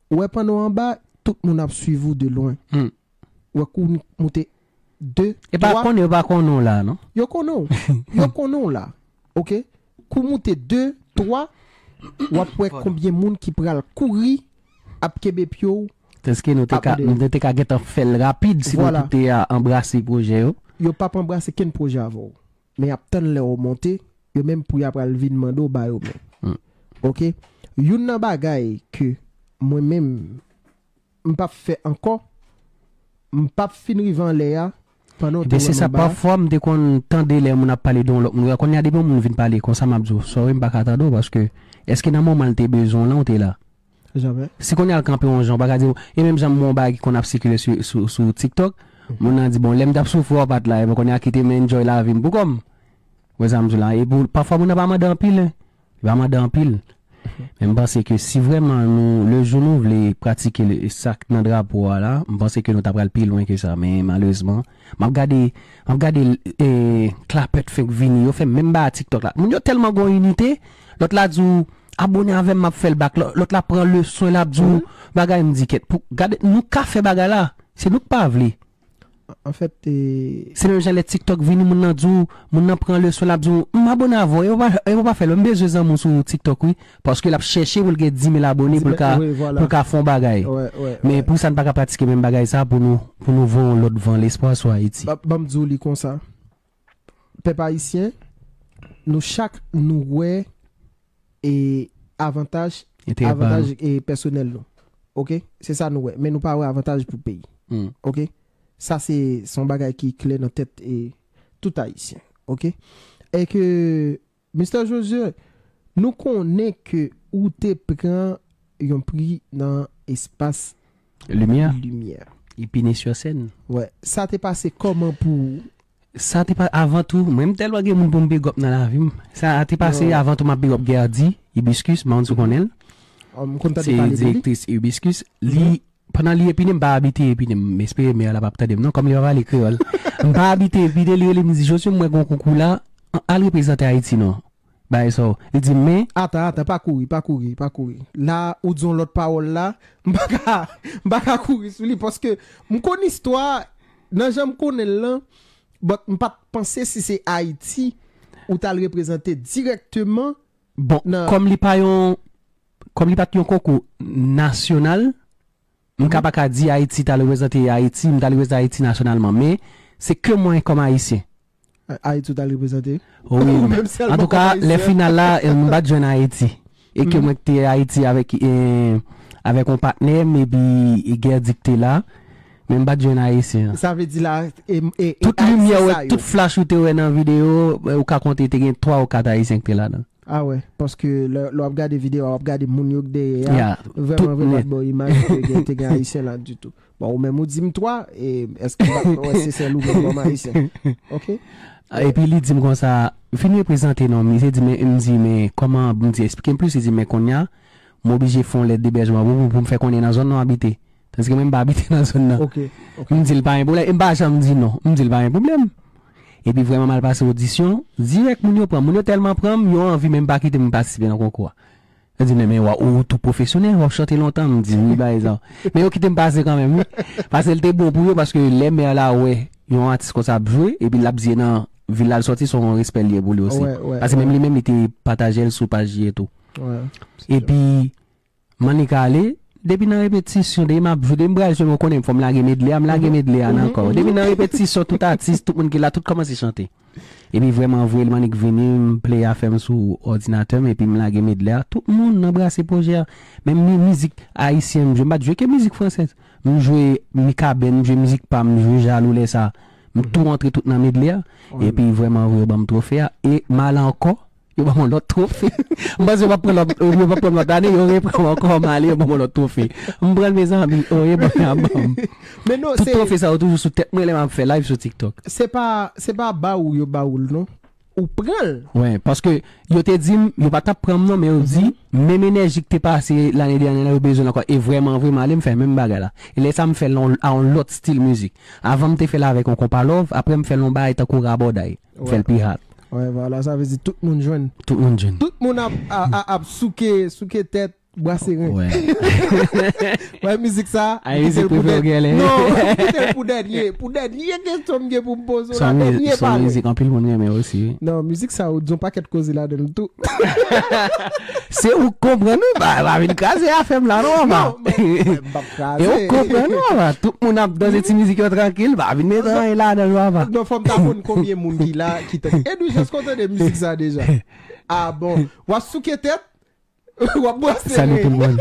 Ou wè panno anba, tout moun ap swiv ou de lwen. Ou wè kou w moute de, twa. E pa konnen, yo pa konnen w la, non? Yo konnen w. Yo konnen w la. Ok? Kou moute de, twa, w ap wè konbyen moun ki pral kouri ap kenbe pye w. Tandis ke nou te ka, nou te ka gentan fè l rapid si nou tout te a anbrase pwojè yo. Yo p ap anbrase kenn pwojè avè w. Men y ap tann lè w monte, yo menm pou y ap pral vin mande w ba yo men. Ok? Youn nan bagay ke mwen menm, m p ap fè ankò, m p ap fin rive anlè a, pandan w te wè m anba. Ebyen, se sa, pafwa, m te konn tande lè moun ap pale de yon lòt moun. Kounye a, depi yon moun vin pale konsa, m ap di w, "Sorry, m pa ka tande w, paske èske nan moman l te bezwen w lan, w te la?" Janm. Si kounye a l kanpe yon jan, ou pa ka di, e menm jan m wè yon bagay ki konn ap sikile sou, sou, sou TikTok, moun nan di, bon, lè m t ap soufri w pa t la, e bon, kounye a kite m enjoy lavi m pou kò m. Wè sa m di w la. E pou, pafwa moun nan pa mande anpil, hein. Li pa mande anpil. Men m panse ke si vrèman nou, le jou nou vle pratike le, sa k nan drapo a la, m panse ke nou ta pral pi lwen ke sa. Men malerezman, m ap gade, m ap gade e, klapèt fenk vini, yo fè menm bagay TikTok la. Moun yo tèlman gon inite, lòt la di w, abone avè m, m ap fè l back. Lò- Lòt la pran leson, l ap di w bagay, m di kèt. Pou, gade, nou ka fè bagay la, se nou k pa vle. Anfèt, e, Se menm jan lè TikTok vini, moun nan di w, moun nan pran leson, l ap di w, m abone avè w, e w pa, e w pa fè l, m bezwen zanmi w sou TikTok, wi. Paske l ap chèche pou l gen dis mil abone, pou l ka, Wi, voilà. Pou l ka fè yon bagay. Wè, wè, Men wè. Pou sa, n pa ka pratike menm bagay sa pou nou, pou nou voye yon lòt van lespwa sou Ayiti. Ba- Ban m di w li konsa. Pèp ayisyen, nou chak, nou wè e avantaj, Enterè pa avantaj nou. E pèsonèl nou. Oke? Se sa nou wè. Men nou pa wè avantaj pou peyi. Hmm. Oke? Sa se se yon bagay ki klè nan tèt e tout ayisyen. Oke? E ke Mister Josue, nou konnen ke ou te pran yon pri nan espas Limyè, limyè. Épinay sur scène. Wè, sa te pase kòman pou ou? Sa te pa avan tou, mwen m tèlman gen moun pou m big up nan lavi m. Sa te pase Non. Avan tou, m ap big up Gerdy Hibiscus, m pa konn si w konnen l. Oh, m konn tande Se pale de li. Direktris Hibiscus. Li, pandan li Epinay, m pa abite Epinay, m espere mè a la p ap tande m non, kòm li pa pale kreyòl. M pa abite Epinay, li rele m, li di, Josue, m wè gon konkou la, al reprezante Ayiti non. Bagay sa w. Li di, men, Atan, atan, pa kouri, pa kouri, pa kouri. La, ou di yon lòt pawòl la, m pa ka, m pa ka kouri sou li, paske m konn istwa, nan jan m konnen l lan, but m pa t panse si se Ayiti ou t al reprezante dirèkteman. Bon, Nan- kòm li pa yon, kòm li pa t yon konkou nasyonal, m ka pa ka di Ayiti t al reprezante Ayiti, m t al reprezante Ayiti nasyonalman, men se ke mwen kòm Ayisyen. A- Ayiti ou t al reprezante? Wi. Ou menm sèlman Antouka, kòm Ayisyen. Lè final la, e, m pa t jwenn Ayiti. E ke mwen ki te Ayiti avèk, e, avèk yon patnè m, epi Gerdy ki te la, men m pa t jwenn Ayisyen. Sa vle di la, e, e, e Tout Ayisyen limyè, sa wè, yo. Tout flash ou te wè nan videyo, e, ou ka konte, te gen twa ou kat Ayisyen ki te ladan. Ah wè, paske lè, lè w ap gade videyo a, w ap gade moun yo k dèyè a, Ya, vrèman, tout vrèman, nèt. Bon, imaj ke gen, te gen Ayisyen la ditou. Bon, ou menm ou di m twa, e èske m pa wè se sèl ou menm kòm Ayisyen? Oke? Epi li di m konsa, vin reprezante non, li te di, men, m di, men, kòman, m di, eksplike m plis, li di, men, kounye a, m oblije fè yon lèt debèjman pou, pou, pou m fè konnen nan zòn nan w abite. Tandiske mwen, m pa abite nan zòn nan. Oke. M di l pa gen pwoblèm, m pa janm di non. M di l pa gen pwoblèm. Epi vrèman m al pase odisyon, dirèk moun yo pran m. Moun yo tèlman pran m, yo anvi menm pa kite m patisipe nan konkou a. Yo di, men, men, wa- ou tou pwofesyonèl, w ap chante lontan, m di, wi, ba egzanp. Men yo kite m pase kanmenm, wi. Paske l te bon pou yo, paske lè mè la wè yon atis konsa ap jwe, epi l ap di nan vil la l sòti, se yon respè l ye pou li osi. Wè, wè, Paske wè. Menm li menm, li te pataje l sou paj li etou. Wè. Epi, m annik ale, depi nan repetisyon, depi m ap jwe, depi m pral jwe, m konnen m fò m lage medley a, m lage medley a nan kò. Depi nan repetisyon, tout atis, tout moun ki la, tout kòmanse chante. Epi vrèman vre, m annik vini, m play afè m sou òdinatè m, epi m lage medley a. Tout moun nan brase pwojè a. Menm mi- mizik ayisyen, m jwe, m pa t jwe ke mizik fransèz. M jwe Mikaben, m jwe mizik pa m, m jwe Jalou lè sa. M tou antre tout nan medley a. Epi vrèman vre, yo ban m twofe a. E m ale ankò, yo ban m yon lòt twofe. M panse yo p ap pran lòt, yo p ap pran lòt ane, yo repran m ankò, m ale, yo ban m yon lòt twofe. M pran l, mezanmi, o, yo ban m, yo ban m. Men non, Tout se twofe sa yo toujou sou tèt mwen lè m ap fè live sou TikTok. Se pa, se pa ba ou yo ba ou l non. Ou pran l. Wi, paske yo te di m, yo pa t ap pran m non, men yo di, menm enèji ki te pase lane dènyè la, yo bezwen l ankò. E vrèman vre, m ale, m fè menm bagay la. E lè sa, m fè l a yon lòt stil mizik. Avan, m te fè l avèk yon konpa love, apre, m fè l yon bagay tankou rabòday. M fè l pi hard. Wè, vwala, sa vle di tout moun jwenn. Tout moun jwenn. Tout moun ap, a- a- ap souke, souke tèt, brase ren. Wè. Wè, mizik sa, Ay, m kite mizik l pou prefere w dènyè. gen lè. Non, m kite l pou dènyè. Pou dènyè kesyon m gen pou m poze w la, Son mi- dènyè son pale. Mizik anpil moun renmen osi, wi. Non, mizik sa, ou di yon pakèt koze ladan l tou. Se ou k konprann, wi, pa, pa vin kraze afè m la, non, pa. Non, men, men m p ap kraze. E ou k konprann, non, pa. Tout moun ap danse ti mizik yo trankil, pa vin mete anyen ladan l, papa. Non, fò m ta konn konbyen moun ki la, ki tande. Edwige, èske w tande mizik sa deja? Ah bon. W ap souke tèt? W ap brase Salut ren. Tout le monde.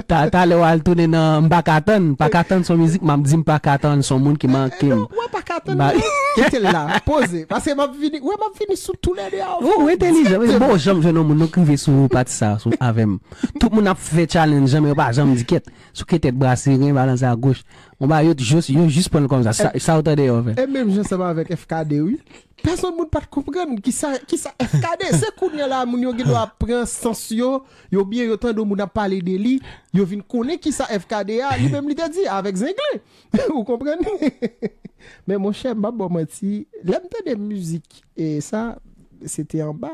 Ta, talè w al tounen nan M pa ka tann, M pa ka tann son mizik, m ap di M pa ka tann son moun ki manke m. Non, w pa ka tann Ba- li. Kite l la, poze. Paske m ap vini, wè, m ap vini sou toulède a. Ou entelijan, men bon, janm jwenn yon moun, nou k rive sou pati sa, sou avè m. Tout moun ap fè challenge, men yo pa janm di kèt. Sou ketèt brase, gen balanse a goch. Bon, ba, yo, yo, yo jis pran l kòm sa. Sa, sa ou tande yo fè. E menm jan sa avèk F K D, wi. Pèsonn moun pa t konprann kisa, kisa F K D. Se kounye a la, moun yo gen dwa pran sans yo, yo byen, yo tande moun ap pale de li, yo vin konnen kisa F K D a, li menm li te di, avèk Zenglen. Ou konprann? Men monchè, m ap ba w manti, lè m tande mizik e sa, se te anba,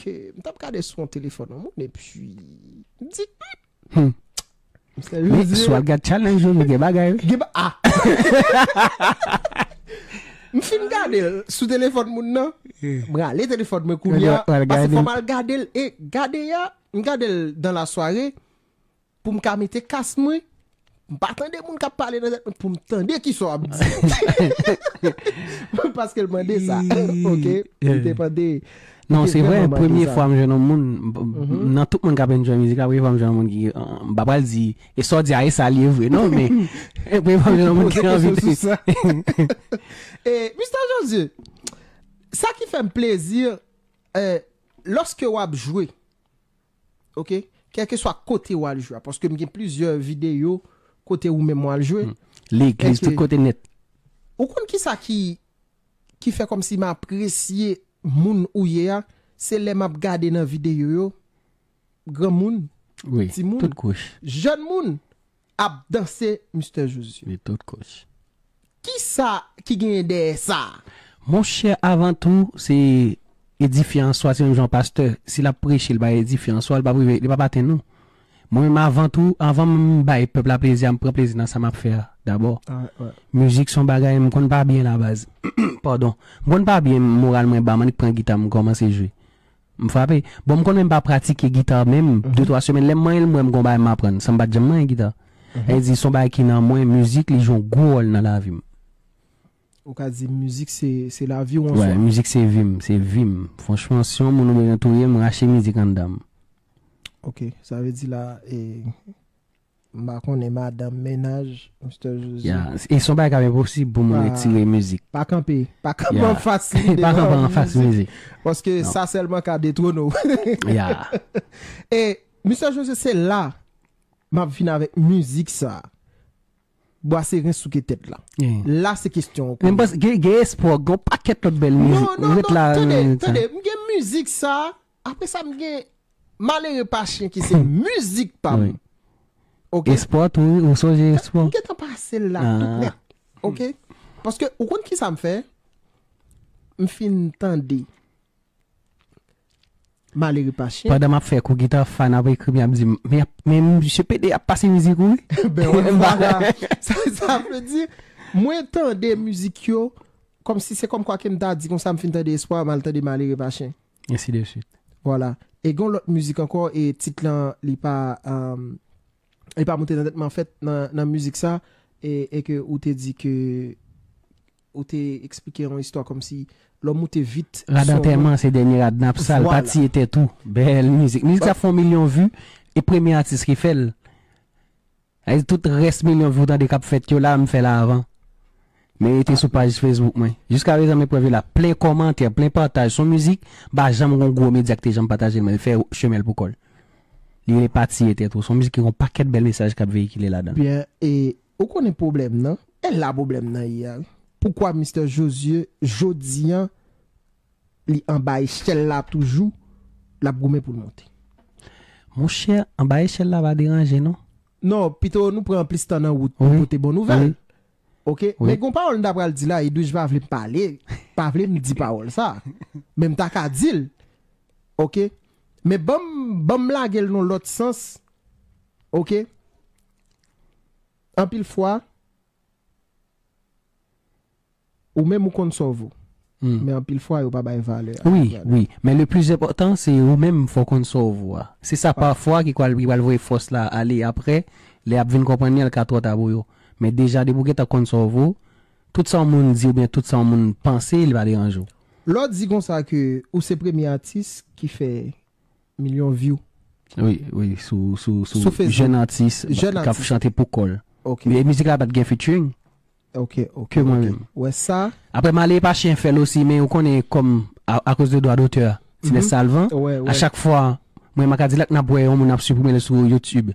ke m t ap gade sou yon telefòn yon moun, epi m di, hmm. Men, si w al gad challenge yo, nou gen bagay, wi. Gen ba, ah! M fin gade l sou telefòn moun nan. M rale telefòn mwen kounye a. Paske fò m al gade l. E gade a, m gade l dan la sware. Pou m ka mete kas mwen, m pa tande moun k ap pale nan tèt mwen pou m tande kisa w ap di. Paske l mande sa. Ok? Li te mande. Non, se vre, premye fwa m jwenn yon moun, nan tout moun k ap enjoy mizik la, premye fwa m jwenn yon moun ki, m pa pral di, e sa w di a, e sa l ye vre, non, men premye fwa m jwenn yon moun ki anvi. E, Mister Josué, sa ki fè m plezi, lòske w ap jwe, ok, kèlkeswa kote w al jwe a, paske m gen plizyè videyo kote ou menm w al jwe. Legliz, tout kote nèt. Ou konn kisa ki, ki fè kòmsi m apresye moun ou ye a, se lè m ap gade nan videyo yo, granmoun, wi, timoun, tout kouch, jèn moun ap danse Mister Josué. Wi, tout kouch. Kisa ki genyen dèyè sa? Monchè, avan tou, se edifye an swa, se menm jan pastè, si l ap preche, li pa edifye an swa, li pa rive, li pa atenn ou. Mwen menm, avan tou, avan m bay pèp la plezi a, m pran plezi nan sa m ap fè a dabò. Mizik se yon bagay m konn pa byen labaz. Padon. M konn pa byen, moral mwen ba, m annik pran gita, m kòmanse jwe. M frape. Bon, m konn menm pa pratike gita menm, de twa semèn, lè m manyen l, m wè m gon bagay m aprann, san m pa t janm manyen gita. Sa vle di, se yon bagay ki nan mwen, mizik, li jwe yon gwo wòl nan lavi m. Ou ka di mizik se, se lavi w an swa. Wè, mizik se vi m, se vi m. Franchman, si yon moun ou bezwen touye m, rache mizik anndan m. Ok, sa vle di la, e, m pa konnen madanm, mennaj, Mister Josué. Ya, e se yon bagay k ap enposib pou moun retire mizik. Pa kanpe, pa kanpe anfas li. Pa kanpe anfas mizik. Paske sa sèlman ka detwone w. Ya. E, Mister Josué, se la m ap vin avèk mizik sa. Bwase ren souke tèt la. La se kesyon an. Men m panse gen, gen espwa, gen yon pakèt lòt bèl mizik. Non, non, non, tande, tande, m gen mizik sa, apre sa m gen Malere pa chen ki se mizik pa m. Ok? Espwa tou, wi, ou sonje espwa? M gentan pase l la tout nèt. Ok? Paske ou konn kisa m fè? M fin tande Malere pa chen. Pandan m ap fè kou gita, fan ap ekri m, y ap di m, men, men misye pede ap pase mizik ou, wi. Ben, wè, vwala. Sa, sa vle di, mwen tande mizik yo, kòmsi se kòmkwa ke m ta di konsa, m fin tande Espwa, m al tande Malere pa chen. Ensi de swit. Vwala. E gen yon lòt mizik ankò, e tit lan, li pa, li pa moute nan tèt mwen, anfèt, nan, nan mizik sa, e, e ke ou te di ke ou te eksplike yon istwa kòmsi lè w moute vit. Rad antèman, se dènye rad n ap sal, pa tiye tèt ou. Bèl mizik. Mizik sa fè yon milyon vi, e premye atis ki fè l. Sa vle di tout rès milyon vi w tande k ap fèt yo la, m fè l avan. Men rete sou paj Facebook mwen. Jiskaprezan, men prèv yo la. Plen kòmantè, plen pataj. Se yon mizik, m pa janm gen yon gwo medya ki te janm pataje l, men l fè chemen l pou kò l. Li rele Pa tiye tèt ou. Se yon mizik ki gen yon pakèt bèl mesaj k ap veyikile ladan l. Byen, e ou konnen pwoblèm nan? E la pwoblèm nan ye a, wi. Poukwa Mister Josué, jodi a, li anba echèl la toujou, l ap goumen pou l monte? Monchè, anba echèl la pa deranje, non. Non, pito nou pran plis tan nan wout pou pote bon nouvèl. Ok? Men gon pawòl m ta pral di la, Edwidge pa vle m pale, pa vle m di pawòl sa. Men m ta ka di l. Ok? Men ban m, ban m lage l nan lòt sans. Ok? Anpil fwa, ou menm ou konn sa w vo. Men anpil fwa, yo pa bay valè a. Wi, wi. Men le plis enpòtan, se ou menm, fò w konn sa w vo a. Se sa pafwa ki pral, ki pral voye fòs la ale apre, lè y ap vin konprann li an, l ka twò ta pou yo. Men deja, depi w gentan konn sa w vo, tout sa yon moun di oubyen tout sa yon moun panse, li pa deranje w. Lè w di konsa ke ou se premye atis ki fè milyon view. Wi, wi, sou, sou, sou jèn atis k ap chante pou kò l. Men mizik la pa t gen featuring. Ok, ok. Ke mwen menm. Wè sa. Apre, Male pa chen fè l osi, men ou konnen kòm a, akoz de dwa dotè a, Tinès Salvan, a chak fwa, mwen, Makadilak, n ap wè yon moun ap siprime l sou YouTube.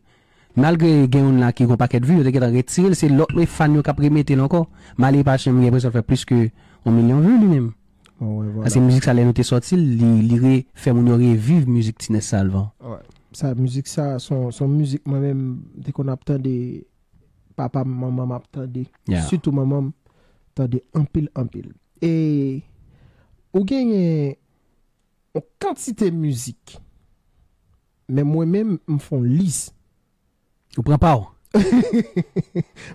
Malgre gen youn la ki gon pakèt vi, yo te gentan retire l, se lòt men fan yo k ap remete l ankò. Male pa chen, m gen enpresyon l fè plis ke yon milyon vi li menm. Paske mizik sa, lè nou te sòti l, li, li refè moun yo reviv mizik Tinès Salvan. Sa, mizik sa, se yon, se yon mizik mwen menm, m te konn ap tande, papa m, manman m ap tande. Sitou manman m, tande anpil, anpil. E ou genyen yon kantite mizik. Men mwen menm, m fè yon lis. Ou pran pa w?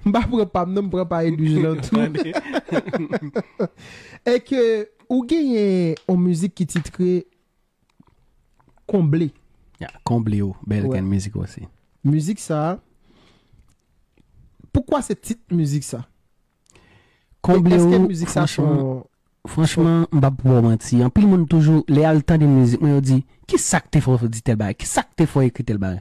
M pa pran pa m, non, m pran pa Edwige lan tou. E ke ou genyen yon mizik ki titre Konble. Ya, Konble w, bèl grenn mizik osi. Mizik sa, poukwa se tit mizik sa? Konble w, franchman, franchman, m p ap ba w manti. Anpil moun toujou, lè y al tande mizik mwen, yo di, "Ki sa k te fè w di tèl bagay? Ki sa k te fè w ekri tèl bagay?"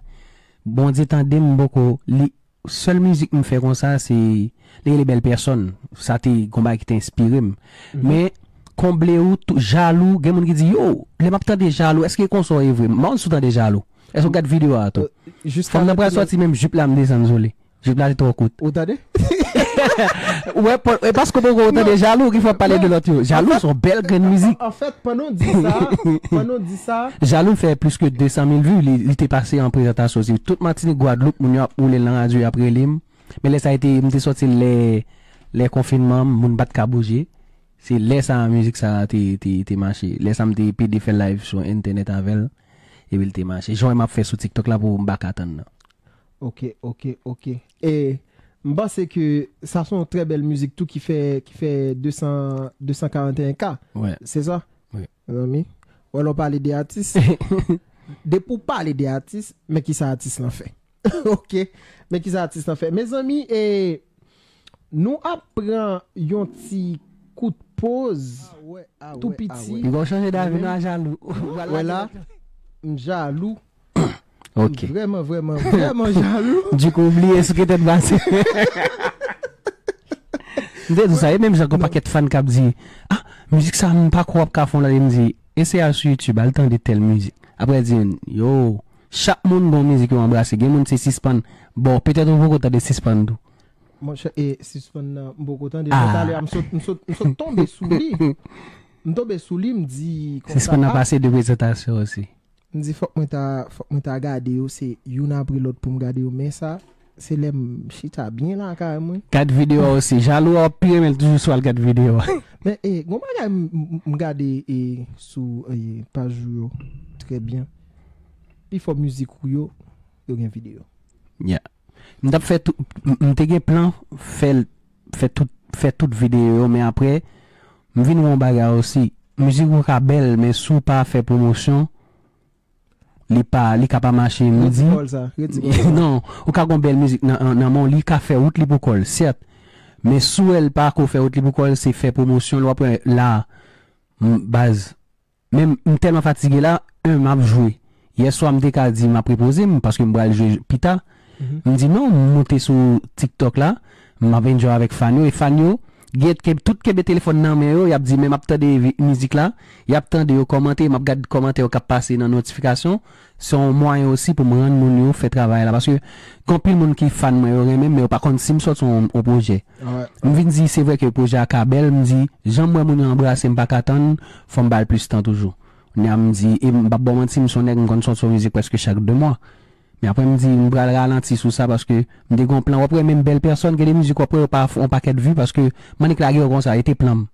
Bondye tande m, m poko li. Sèl mizik m fè konsa, se li rele Bèl Pèsòn. Sa te gon bagay ki te enspire m. Men, Konble w, tou, Jalou, gen moun ki di, "Yo, lè m ap tande Jalou, èske e konsa w ye vre?" M pa konn si w tande Jalou. Èske w gad videyo a tou? Fanm nan pral sòti, menm jip la m desann sou li. Jip la te twò kout. Ou tande? Ou wè, pa- e paske w poko tande Jalou ki fè w pale de lòt yo. Jalou se yon bèl grenn mizik. Anfèt, pandan w di sa, pandan w di sa, Jalou fè plis ke de san mil vi, li, li te pase an prezantasyon. Se tout Matinik, Gwadloup, moun yo ap woule l nan radyo, y ap rele m. Men lè sa a te, m te sòti lè, lè konfinman, moun pa t ka bouje. Se lè sa a mizik sa a te, te, te mache. Lè sa a m te pede fè live sou entènèt avè l, epi l te mache. Jan w wè m ap fè sou TikTok la pou m pa ka tann nan. Ok, ok, ok. E m panse ke sa se yon trè bèl mizik tou ki fè, ki fè de san, de san karanteyen K. Wè. Se sa? Wi. Mezanmi, wè lè w pale de atis. Depi w pale de atis, men ki sa atis lan fè. Ok. Men ki sa atis lan fè. Mezanmi, e, nou ap pran yon ti kout poz tou piti. Piga w chanje davi nan a jalou. Wè la, m jalou. Ok. M vrèman, vrèman, vrèman jalou. Dikou, w bliye sou ki tèt pase. M te di w sa, e menm jan gen yon pakèt fan k ap di, "Ah, mizik sa, m pa kwè w ap ka fè yon lòt." E m di, "Eseye al sou YouTube, al tande tèl mizik." Apre, l di, "Yo, chak moun gen yon mizik yo anbrase." Gen moun se Sispann. Bon, petèt ou poko tande Sispann tou. Monchè, e Sispann nan, m poko tande. Men talè a, m sot, m sot, m sot tonbe sou li. M tonbe sou li, m di konsa, Sispann nan pase de prezantasyon osi. M di fòk mwen ta, fòk mwen ta gade yo, se youn apre lòt pou m gade yo. Men sa, se lè m chita byen lakay mwen. Gad videyo a osi. Jalou a w ap pi renmen l toujou si w al gad videyo a. Men, e, gon bagay m, m, m gade, e, sou, e, paj ou yo. Trè byen. Pifò mizik ou yo, yo gen videyo. Yeah. M t ap fè tou, m, m te gen plan fè l, fè tout, fè tout videyo yo, men apre, m vin wè yon bagay osi. Mizik ou ka bèl, men si w pa fè pwomosyon, li pa, li ka pa mache. M di, non, ou ka gon bèl mizik nan, nan, nan men w, li ka fè wout li pou kò l, sèt. Men si w wè l pa ko fè wout li pou kò l, se fè pwomosyon l, w ap wè la, m, baz, men m tèlman fatige la, en, m ap jwe. Yè swa, m te ka di m ap repoze m, paske m pral jwe pita. M di non, m moute sou TikTok la, m ap enjoy avèk fan yo, e fan yo, gen, ke, tout kenbe telefòn nan men yo, y ap di, men m ap tande vi-, mizik la, y ap tande yo kòmante, m ap gad kòmantè yo k ap pase nan notifikasyon. Se yon mwayen osi pou m rann moun yo fè travay la, paske gen anpil moun ki fan mwen, yo renmen m, men yo pa konn si m sòti yon, yon pwojè. M vin di, se vre ke pwojè a ka bèl, m di, jan m wè moun yo anbrase, m pa ka tann, fò m ba l plis tan toujou. Kounye a m di, e m p ap ba w manti, m se yon nèg, m konn sòti yon mizik prèske chak de mwa. Men apre m di, m pral ralanti sou sa, paske m te gen yon plan, w ap wè menm Bèl Pèsòn, gen de mizik w ap wè yo pa fè yon pakèt vi, paske m annik lage yo konsa, e te plan m.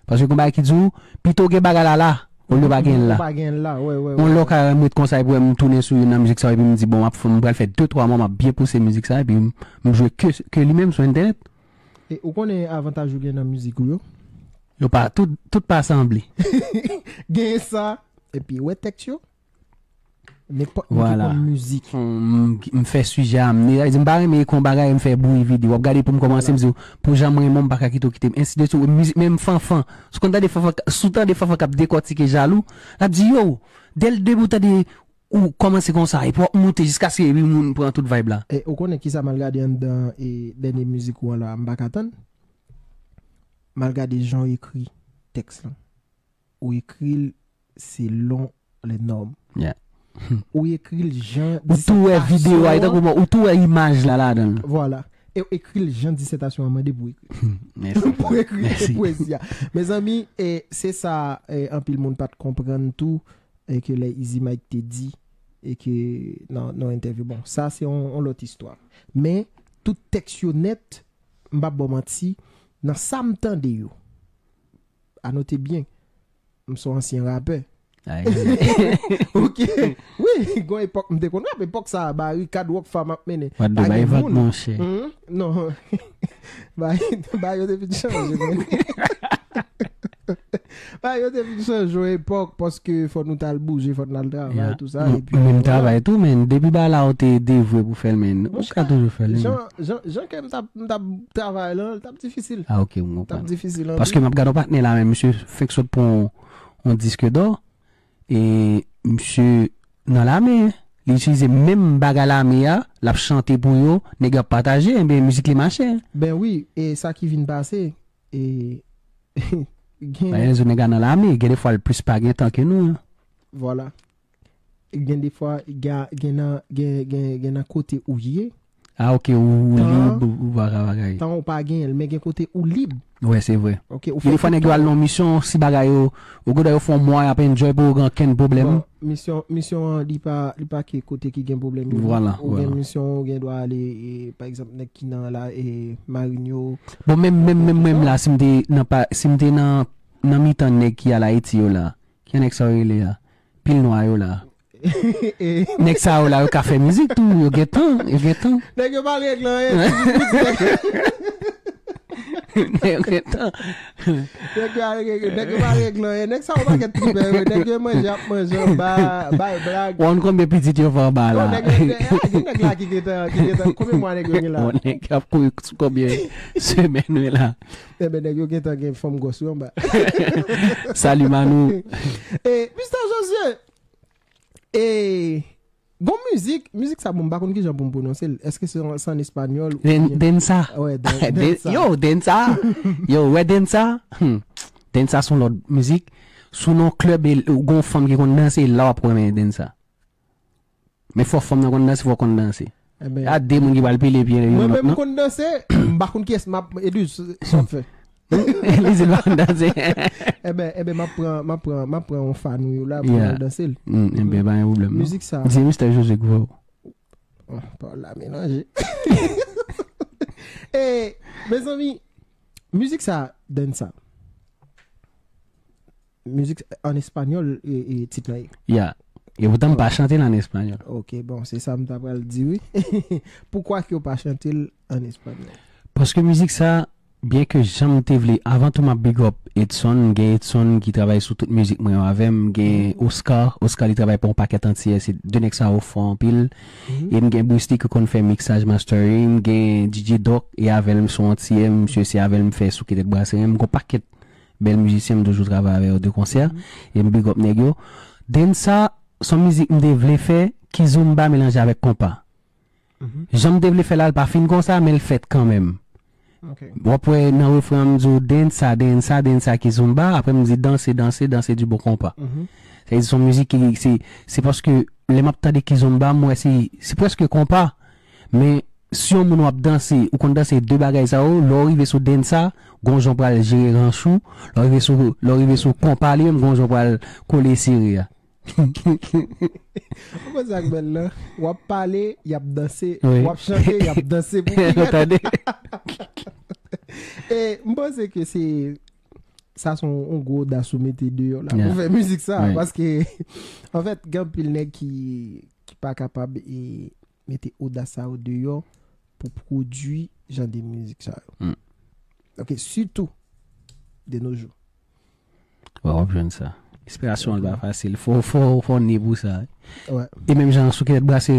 Paske gon bagay ki di w, pito gen bagay la la, olye pa gen l la. Ou pa gen l la, wè, wè. Yon lè w ka wè m ret konsa, epi wè m tounen sou youn nan mizik sa yo, epi m di, bon, m ap fè, m pral fè de twa mwa, m ap byen pouse mizik sa, epi m, m jwe ke, ke li menm sou entènèt. E ou konnen avantaj ou gen nan mizik ou yo? Yo pa, tout, tout pa sanble. Gen sa, epi wè tèks yo? Nenpòt moun ki konn mizik. M, m fè sijè a, m, sa vle di, m pa renmen ekri yon bagay, m fè bri vide. W ap gade pou m kòmanse, m di w, pou jan m renmen w, m pa ka kite w kite m. Ensi de swit. Mizik, menm Fanfan. Si w konn tande Fanfan, si w tande Fanfan k ap dekòtike Jalou, l ap di, yo, dèl depi w tande ou kòmanse konsa, epi w ap moute jiskaske epi moun pran tout vibe la. E ou konnen kisa m al gade anndan e dènye mizik ou an la, m pa ka tann? m al gade jan w ekri tèks lan. Ou ekri l selon les normes. Yeah. Ou ekri l jan Ou tou wè videyo a, e tankou bon, ou tou wè imaj la ladan l. Vwala. E w ekri l jan disètasyon an mande pou ekri. Mèsi. Pou ekri Mèsi. Pwezi a. Mezanmi, e se sa, e, anpil moun pa t konprann tou, e ke lè Easy Mike te di, e ke nan nan entèvyou. Bon, sa se yon yon lòt istwa. Men, tout tèks yo nèt, m p ap ba w manti, nan sa m tande yo, anote byen, m se yon ansyen rapè. Ay, Ok. Wi, gon epòk m te konn rap, epòk sa, Barikad, Rockfam ap mennen. What do Pa bay gen vant moun. Monchè? Mhm. Non. Ba ba yo te fin chanje, men. Ba yo te fin chanje yon epòk, paske fò nou t al bouje, fò nou al travay, Yeah. tou sa. M- Epi, Menm vwala. Travay tou, men depi bagay la ou te devwe pou fè l, men ou Monchè, ka toujou fè l. Jan, jan, jan ke m t ap m t ap travay lan, l t ap difisil. Ah, ok, m T ap konprann. difisil anpil. Paske m ap gade yon patnè la, men misye fenk sot pou yon, yon disk dò. E misye nan lame, li itilize menm bagay lame a, l ap chante pou yo, nèg yo ap pataje, enben mizik li mache. Ben wi, e sa ki vin pase, e gen Bagay zo nèg la nan lame, gen defwa l plis pa gen tan ke nou. Vwala. Gen defwa, gen, gen nan, gen, gen, gen nan kote ou ye, Ah, ok, ou Tan- lib, ou pa ka bagay. Tan ou pa genyen l, men gen kote ou lib. Wè, se vre. Ok, ou Gen defwa nèg yo al nan misyon, si bagay yo, ou gouda yo fè yon mwa, y ap enjoy pou yo gen ankenn pwoblèm. Bon, misyon, misyon an, li pa, li pa ke kote ki gen pwoblèm yo. Vwala, Ou gen vwala. Misyon, ou gen dwa ale, e, pa egzanp, nèg ki nan la, e, Marin yo. Bon, menm, menm, menm, menm la, si m te nan pa, si m te nan, nan mitan nèg ki al Ayiti yo la, ki nèg sa yo rele a? Pil nwa yo la. E, Nèg sa yo la, yo ka fè mizik tou, yo gen tan, yo gen tan. Nèg yo pa regle anyen, ti vin pou ti nèg. Nèg yo gen tan. Nèg yo pa regle, nèg yo pa regle anyen. Nèg sa yo pa gen tripè, yo. Nèg yo manje, ap manje anba, bay blag. Ou konn konbyen pitit yo fè anba la? Non, nèg yo, gen nèg la ki gentan, ki gentan, konbyen mwa nèg yo gen la? Bon, nèg ap kouri sou konbyen semèn, wi la. Enben, nèg yo gentan gen fanm gwòs, wi, anba. Salut, Manou. E, Mister Josué, e, gon mizik, mizik sa, bon, m pa konn kijan pou m pwononse l. Èske se an, se an espanyòl ou Den, byen? Densa. Wè, den, Den- Densa. Yo, Densa. Yo, wè Densa. Hmm. Densa se yon lòt mizik. Sou non klèb, e, ou gon fanm ki konn danse, la w ap renmen Densa. Men fò fanm nan konn danse, fò konn danse. Enben, A de moun ki pral pile pye youn mwen lòt, menm m non? Konn danse, m pa konn kiyès m ap, Edwidge, sa w ap fè? Li di l pa konn danse. Enben, enben, m ap pran, m ap pran, m ap pran yon fan ou yo la pou Yeah. L danse l. Hmm, enben, pa gen pwoblèm, non. Mizik sa. Di Mister José Gwo. Oh, pawòl la melanje. E, mezanmi, mizik sa, Densa. Mizik an espanyòl, e, e, tit la ye. Ya. E poutan m pa chante l an espanyòl. Ok, bon, se sa m ta pral di, wi. Poukwa ke w pa chante l an espanyòl? Paske mizik sa, byen ke jan m te vle, avan tou m ap big up Edson, m gen Edson ki travay sou tout mizik mwen yo avè m, m gen Oscar, Oscar li travay pou yon pakèt antiyè, se de nèg sa yo fò anpil. E m gen Bristy ki konn fè miksaj, mastering, m gen D J Doc, e avè l m sou antiyè, misye se avè l m fè Souke Tèt Brase, m gen yon pakèt bèl mizisyen m toujou travay avè yo de konsè, e m big up nèg yo. Densa, se yon mizik m te vle fè, kizomba melanje avèk konpa. Jan m te vle fè l la, l pa fin konsa, men l fèt kanmenm. W ap wè nan refren an, m di w, Densa, Densa, Densa, kizomba, apre m di, Danse, danse, danse di bon konpa. Sa vle di se yon mizik ki, se, se paske lè m ap tande kizomba, m wè se, se prèske konpa. Men si yon moun w ap danse, ou konn danse de bagay sa yo, lè w rive sou Densa, gon jan w pral jere ranch ou, lè w rive sou, lè w rive sou konpa li menm, gon jan w pral kole sere a. Ou konn sa k bèl lan? W ap pale, y ap danse, Wi. W ap chante, y ap danse pou Ou tande? E m panse ke se, sa se yon, yon gwo odas ou mete deyò la Yeah. Pou fè mizik sa, Wi. Paske anfèt gen anpil nèg ki, ki pa kapab e, mete odas sa yo deyò pou pwodui jan de mizik sa yo. Mm. Ok, sitou de nos jours. Wè, w ap jwenn sa. Enspirasyon an pa fasil. Fò, fò, fò ne pou sa. Wè. E menm jan Souke Tèt Brase,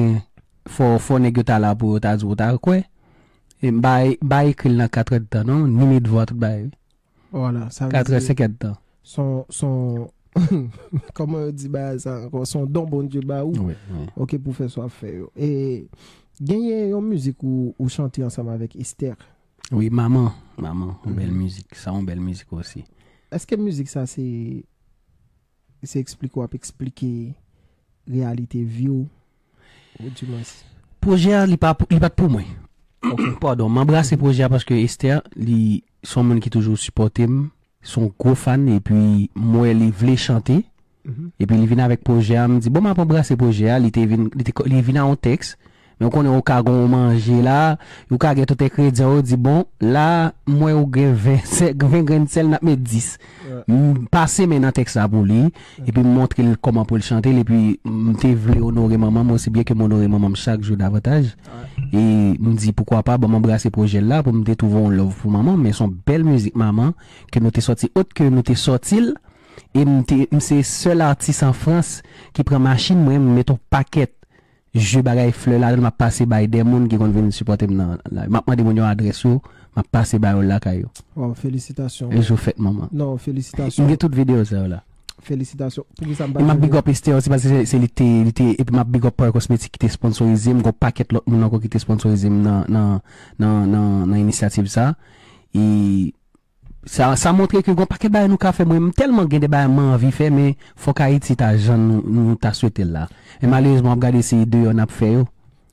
fò, fò nèg yo ta la pou yo ta di w ta kwè. E m pa, m pa ekri l nan katrè d tan, non. Ni met vwa tout bagay. Vwala, sa vle Katrè, di senkè d tan. son, son, kòman yo di bagay sa ankò? Son don Bondye ba ou. Wi, wi. Ok, pou fè sa w ap fè yo. E genyen yon mizik ou, ou chante ansanm avèk Esther. Wi, Manman, Manman, yon bèl mizik. Sa yon bèl mizik osi. Èske mizik sa se, se eksplike w ap eksplike reyalite vi w? Ou di mwen si. Pwojè a, li pa, li pa t pou mwen. Padon, m anbrase pwojè a paske Esther, li se yon moun ki toujou sipòte m, se yon gwo fan, epi m wè li vle chante, epi li vin avèk pwojè a, m di, bon, m ap anbrase pwojè a, li te vin, li te, li vin a yon tèks, men ou konnen ou ka gon manje la, ou ka gen tout engredyan, ou di, bon, la, m wè ou gen ven, ven grenn sèl, n ap met dis. M pase men nan tèks la pou li, epi m montre l kòman pou l chante l, epi m te vle onore manman m, osi byen ke m onore manman m chak jou davantaj. E m di, poukwa pa, ban m anbrase pwojè l la, pou m te twouve yon love pou manman m, men se yon bèl mizik manman, ke nou te sòti, ot ke nou te sòti l, e m te, m se sèl atis an Frans ki pran machin mwen, m met yon pakèt je bagay flè ladan l, m ap pase bay de moun ki konn vin sipòte m nan live. M ap mande moun yo adrès yo, m ap pase ba yo lakay yo. Waw, felisitasyon. E jou fèt manman. Non, felisitasyon. M gen tout videyo sa yo la. Felisitasyon. Poukisa m pa... E m ap big up Esther osi, paske se, se li te, li te, epi m ap big up Power Cosmetic ki te sponsorize m, gon pakèt lòt moun ankò ki te sponsorize m nan, nan, nan, nan, nan inisyativ sa. E sa, sa montre ke gon pakèt bagay nou ka fè. Mwen, m tèlman gen de bagay mwen anvi fè, men fòk Ayiti ta jan nou, nou ta swete l la. E malerezman, w ap gade se deyò n ap fè yo.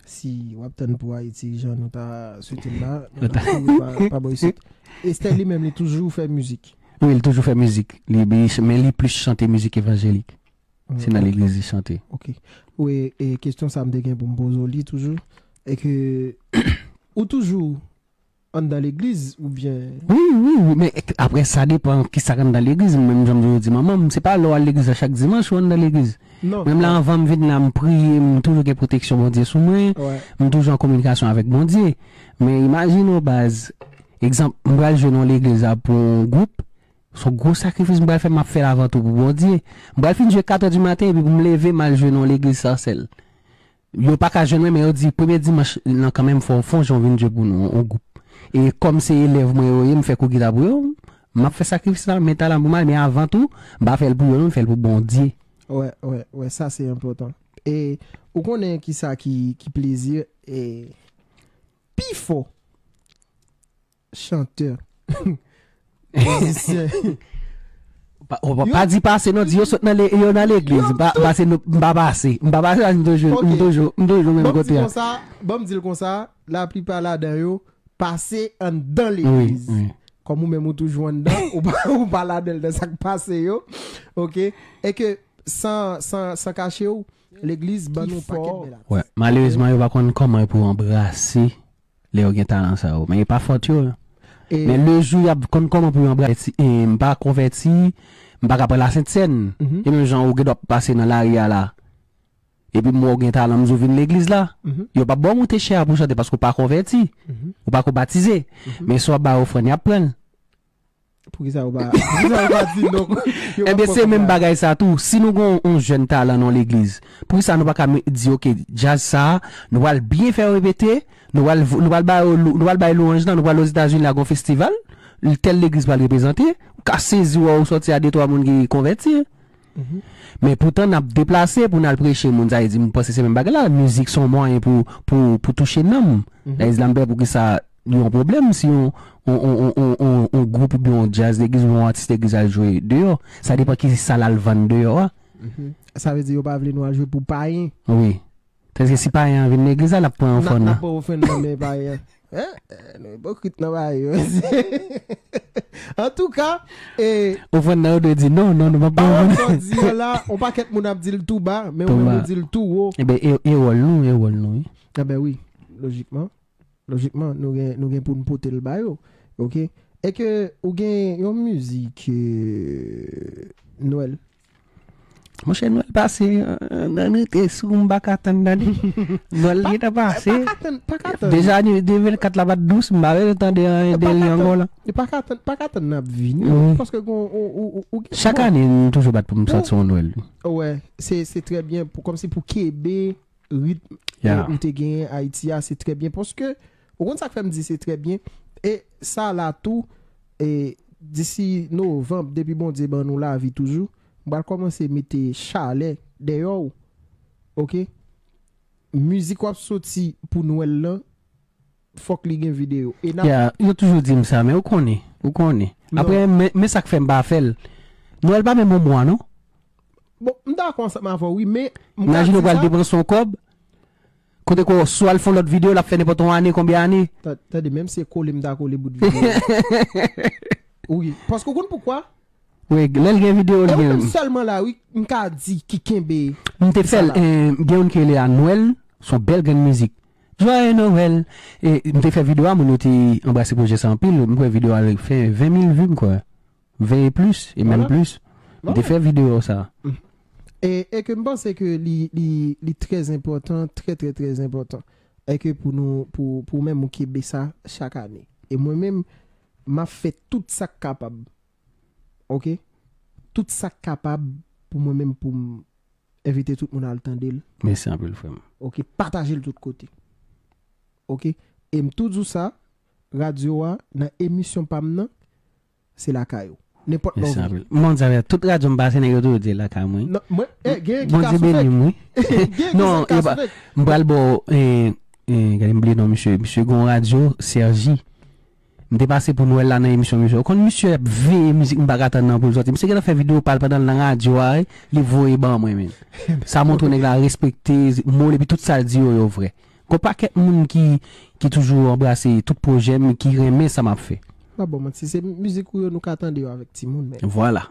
Si w ap tann pou Ayiti jan nou ta swete l la, nou ta fini pa, pa bò isit. Esther li menm, li toujou fè mizik. Wi, li toujou fè mizik. Li, li, men li plis chante mizik evanjelik. Se nan legliz li chante. Ok. Wi, e kesyon sa m te gen pou m poze w li toujou. E ke ou toujou anndan legliz oubyen... Wi, wi, wi, men apre sa depan kisa k anndan legliz. Mwen menm jan m toujou di manman m, se pa lè w al legliz la chak dimanch ou anndan legliz. Non. Mwen menm la anvan m vin la, m priye, m toujou gen pwoteksyon Bondye sou mwen. M toujou an kominikasyon avèk Bondye. Men imajine w baz, egzanp, m pral jwe nan yon legliz la pou yon gwoup, se yon gwo sakrifis m pral fè, m ap fè l avan tou pou Bondye. M pral fin jwe kat è di maten epi pou m leve m al jwe nan yon legliz Sarcelles. Yo pa ka jwenn mwen, men yo di premye dimanch nan kanmenm fò, fò w vin jwe pou nou, yon gwoup. E kòm se elèv mwen yo ye, m fè kou gita pou yo, m ap fè sakrifis la, men talan pou m al, men avan tou, m pa fè l pou yo non, m fè l pou Bondye. Wè, wè, wè, sa se enpòtan. E ou konnen kisa ki, ki plezi, e pi fò chantè, mizisyen. Pa, ou pa, pa di pase non, di yo sot nan le, yo nan legliz. Pa, pase nou, m pa pase. M pa pase, m toujou, m toujou, m toujou menm kote a. Ban m di konsa, ban m di l konsa, laplipa ladan yo pase anndan legliz. Wi, wi. Kòm ou menm ou toujou anndan, ou pa, ou pa ladan l nan sa k pase yo. Ok? E ke san, san, san kache w, legliz ban nou pakèt bèl atis. Wè, malerezman, yo pa konn kòman pou anbrase lè yo gen talan sa yo. Men e pa fòt yo. Men le jou y ap konn kòman pou yo anbrase, e m pa konvèti, m pa ka pran lasent sèn. E menm jan ou gen dwa pase nan lari a la. Epi m wè w gen talan, m di w vin legliz la. Yo p ap ba w moute chè a pou chante paske w pa konvèti. Ou pa ko batize. Men si w ap ba yo ofrann, y ap pran l. Poukisa yo pa, poukisa yo pa di non? Ebyen, se menm bagay sa tou. Si nou gen yon jèn talan nan yon legliz, poukisa nou pa ka di, ok, djaz sa, nou pral byen fè yo repete, nou pral, nou pral ba yo, nou pral bay lwanj lan, nou pral Ozetazini la, gon festival, tèl legliz pral reprezante, ou ka sezi wè ou sòti a de twa moun ki konvèti. Men poutan n ap deplase pou n al preche moun, sa vle di, m panse se menm bagay la. Mizik se yon mwayen pou, pou, pou touche nanm. Sa vle di, la m pè poukisa li yon pwoblèm si yon, yon, yon gwoup oubyen yon djaz legliz oubyen yon atis legliz al jwe deyò. Sa depan ki sa l al vann deyò a. Sa vle di yo pa vle nou al jwe pou payen. Wi. Tandis si payen an vin legliz la, l ap pran ofrann nan. N ap pran ofrann nan men payen an. Hein? Eh, nou ipokrit nan bagay yo. Antouka, e ofrann nan yo dwe di non, non, nou p ap pran ofrann. Pawòl sa w di an la, yon pakèt moun ap di l tou ba, men ou menm ou di l tou wo. Ebyen, e, e wòl nou, e wòl nou, wi. Ebyen wi, lojikman. Lojikman, nou gen, nou gen pou n pote l ba yo. Ok? E ke ou gen yon mizik, e, Nwèl. Monchè, Nwèl pase, e, nan nou te sou, m pa ka tann tande. Nwèl gentan pase. Pa ka tann, pa ka tann. Deja, de, de vennkat la pa t dous, m pa vle tande anyen de li ankò la. Pa ka tann, pa ka tann n ap vini. Paske gon, ou, ou, ou, ou gen... Chak ane, m toujou bat pou m sòti yon Nwèl. Wè, se, se trè byen, pou, kòmsi pou kenbe ritm, e, ou te genyen Ayiti a, se trè byen. Paske, ou konn sa k fè m di se trè byen? E sa la tou, e disi novanm, depi Bondye ban nou lavi toujou, m pral kòmanse mete chalè dèyò w. Ok? Mizik w ap soti pou Nwèl lan, fòk li gen videyo. E n ap Yeah, yo toujou di m sa, men ou konnen, ou konnen. Non. Apre, men, men sa k fè m pa fè l. Nwèl pa menm yon mwa, non? Bon, m dakò ansanm avè w, wi, men m ka Imajine w di pral sa. depanse yon kòb. Kote ko, swa l fè yon lòt videyo, l ap fè nenpòt yon ane, konbyen ane? Ta- Tande, menm se kole m ta kole bout videyo. Wi, paske w konn poukwa? Wi, lè l gen videyo, l E ou gen. menm sèlman la, wi, m ka di ki kenbe. M te fè l, Sa la. eh, gen youn ki rele a Nwèl, s on bèl grenn mizik. Joyeux Noël. E m te fè videyo a, moun yo te anbrase pwojè sa anpil. M kwè videyo a fè ven mil vi, m kwè. Ven e plis, e menm Vwala. plis. M te Vwala. fè videyo sa. E, e ke m panse ke li, li, li trè enpòtan, trè, trè, trè enpòtan. E ke pou nou, pou, pou menm ou kenbe sa chak ane. E mwen menm, m ap fè tout sa k kapab. Oke? Tout sa k kapab pou mwen menm pou m envite tout moun al tande l. Mèsi anpil, frè m. Oke? Pataje l tout kote. Oke? E m tou di w sa, radyo a, nan emisyon pa m nan, se lakay ou. Nenpòt lè w vle. Mèsi anpil. Mwen, m di avè tout radyo m pase, nèg yo toujou di lakay mwen. Non, mwen, eh, gen ki Bondye ka beni sou fèk. m, wi. Gen ki Non, sèk ka yo pa- sou fèk. M pral ba w, eh, eh, gade m bliye non misye. Misye gon radyo, Sergi. M te pase pou Nwèl la nan emisyon misye. Ou konn misye ap veye mizik m pa ka tann nan pou l sòti. Misye gentan fè videyo pa l pandan l nan radyo a, wi. Li voye ban mwen, men. Sa montre nèg la respekte mo l epi tout sa l di yo, yo vrè. Gon pakèt moun ki, ki toujou anbrase tout pwojè m, ki renmen sa m ap fè. Pa ba w manti, se mizik ou yo nou ka tande yo avèk timoun, men. Vwala.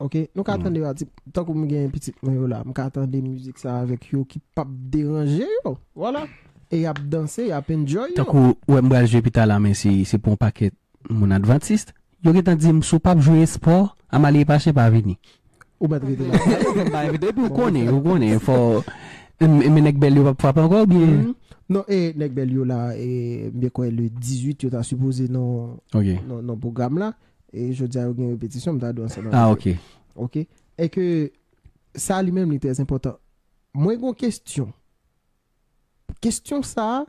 Oke, nou ka tande yo a ti, tankou m gen pitit mwen yo la, m ka tande mizik sa avèk yo ki p ap deranje yo. Vwala. E y ap danse, y ap enjoy yo. Tankou, wè, m pral jwe pita la, men se, se pou yon pakèt moun advantis. Yo gentan di m, si w p ap jwe espò, Amalie Pachin pa vini. Ou mèt rete la. M pa envite, epi ou konnen, ou konnen, fò, men nèg bèl yo p ap frape ankò, oubyen? Mhm. Non, e nèg bèl yo la, e m byen kwè le dizuit, yo ta sipoze nan, Ok. nan, nan pwogram la. E jodi a, yo gen repetisyon, m ta dwe ansanm avèk yo. Ah, ok. Ok. E ke sa li menm, li trè enpòtan. Mwen gen yon kesyon. Kesyon sa a,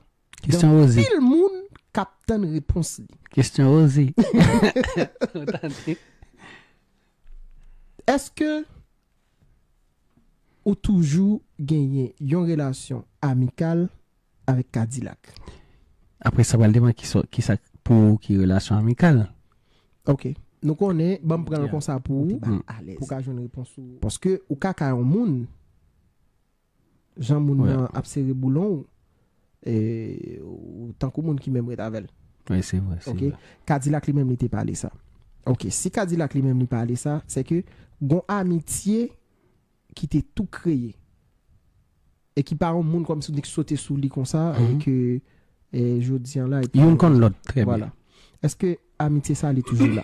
Kesyon gen oze. Anpil moun k ap tann repons li. Kesyon oze. Ou tande? Èske ou toujou genyen yon relasyon amikal avèk Kadilak? Apre sa, pral depann ki sa, ki sa pou ou ki relasyon amikal. Ok. Nou konnen, ban m pran l konsa pou ou, pou w ka jwenn repons ou. Paske ou ka ka yon moun, jan moun nan ap sere boulon w, e, ou tankou moun ki menm ret avè l. Wi, se vre, se vre. Ok. Kadilak li menm, li te pale sa. Ok, si Kadilak li menm, li pale sa, se ke gon amitye ki te tou kreye. E ki pa yon moun kòmsi ou te sote sou li konsa, e ke, e, jodi an la, epi Youn konn lòt, trè byen. Vwala. Èske amitye sa, li toujou la?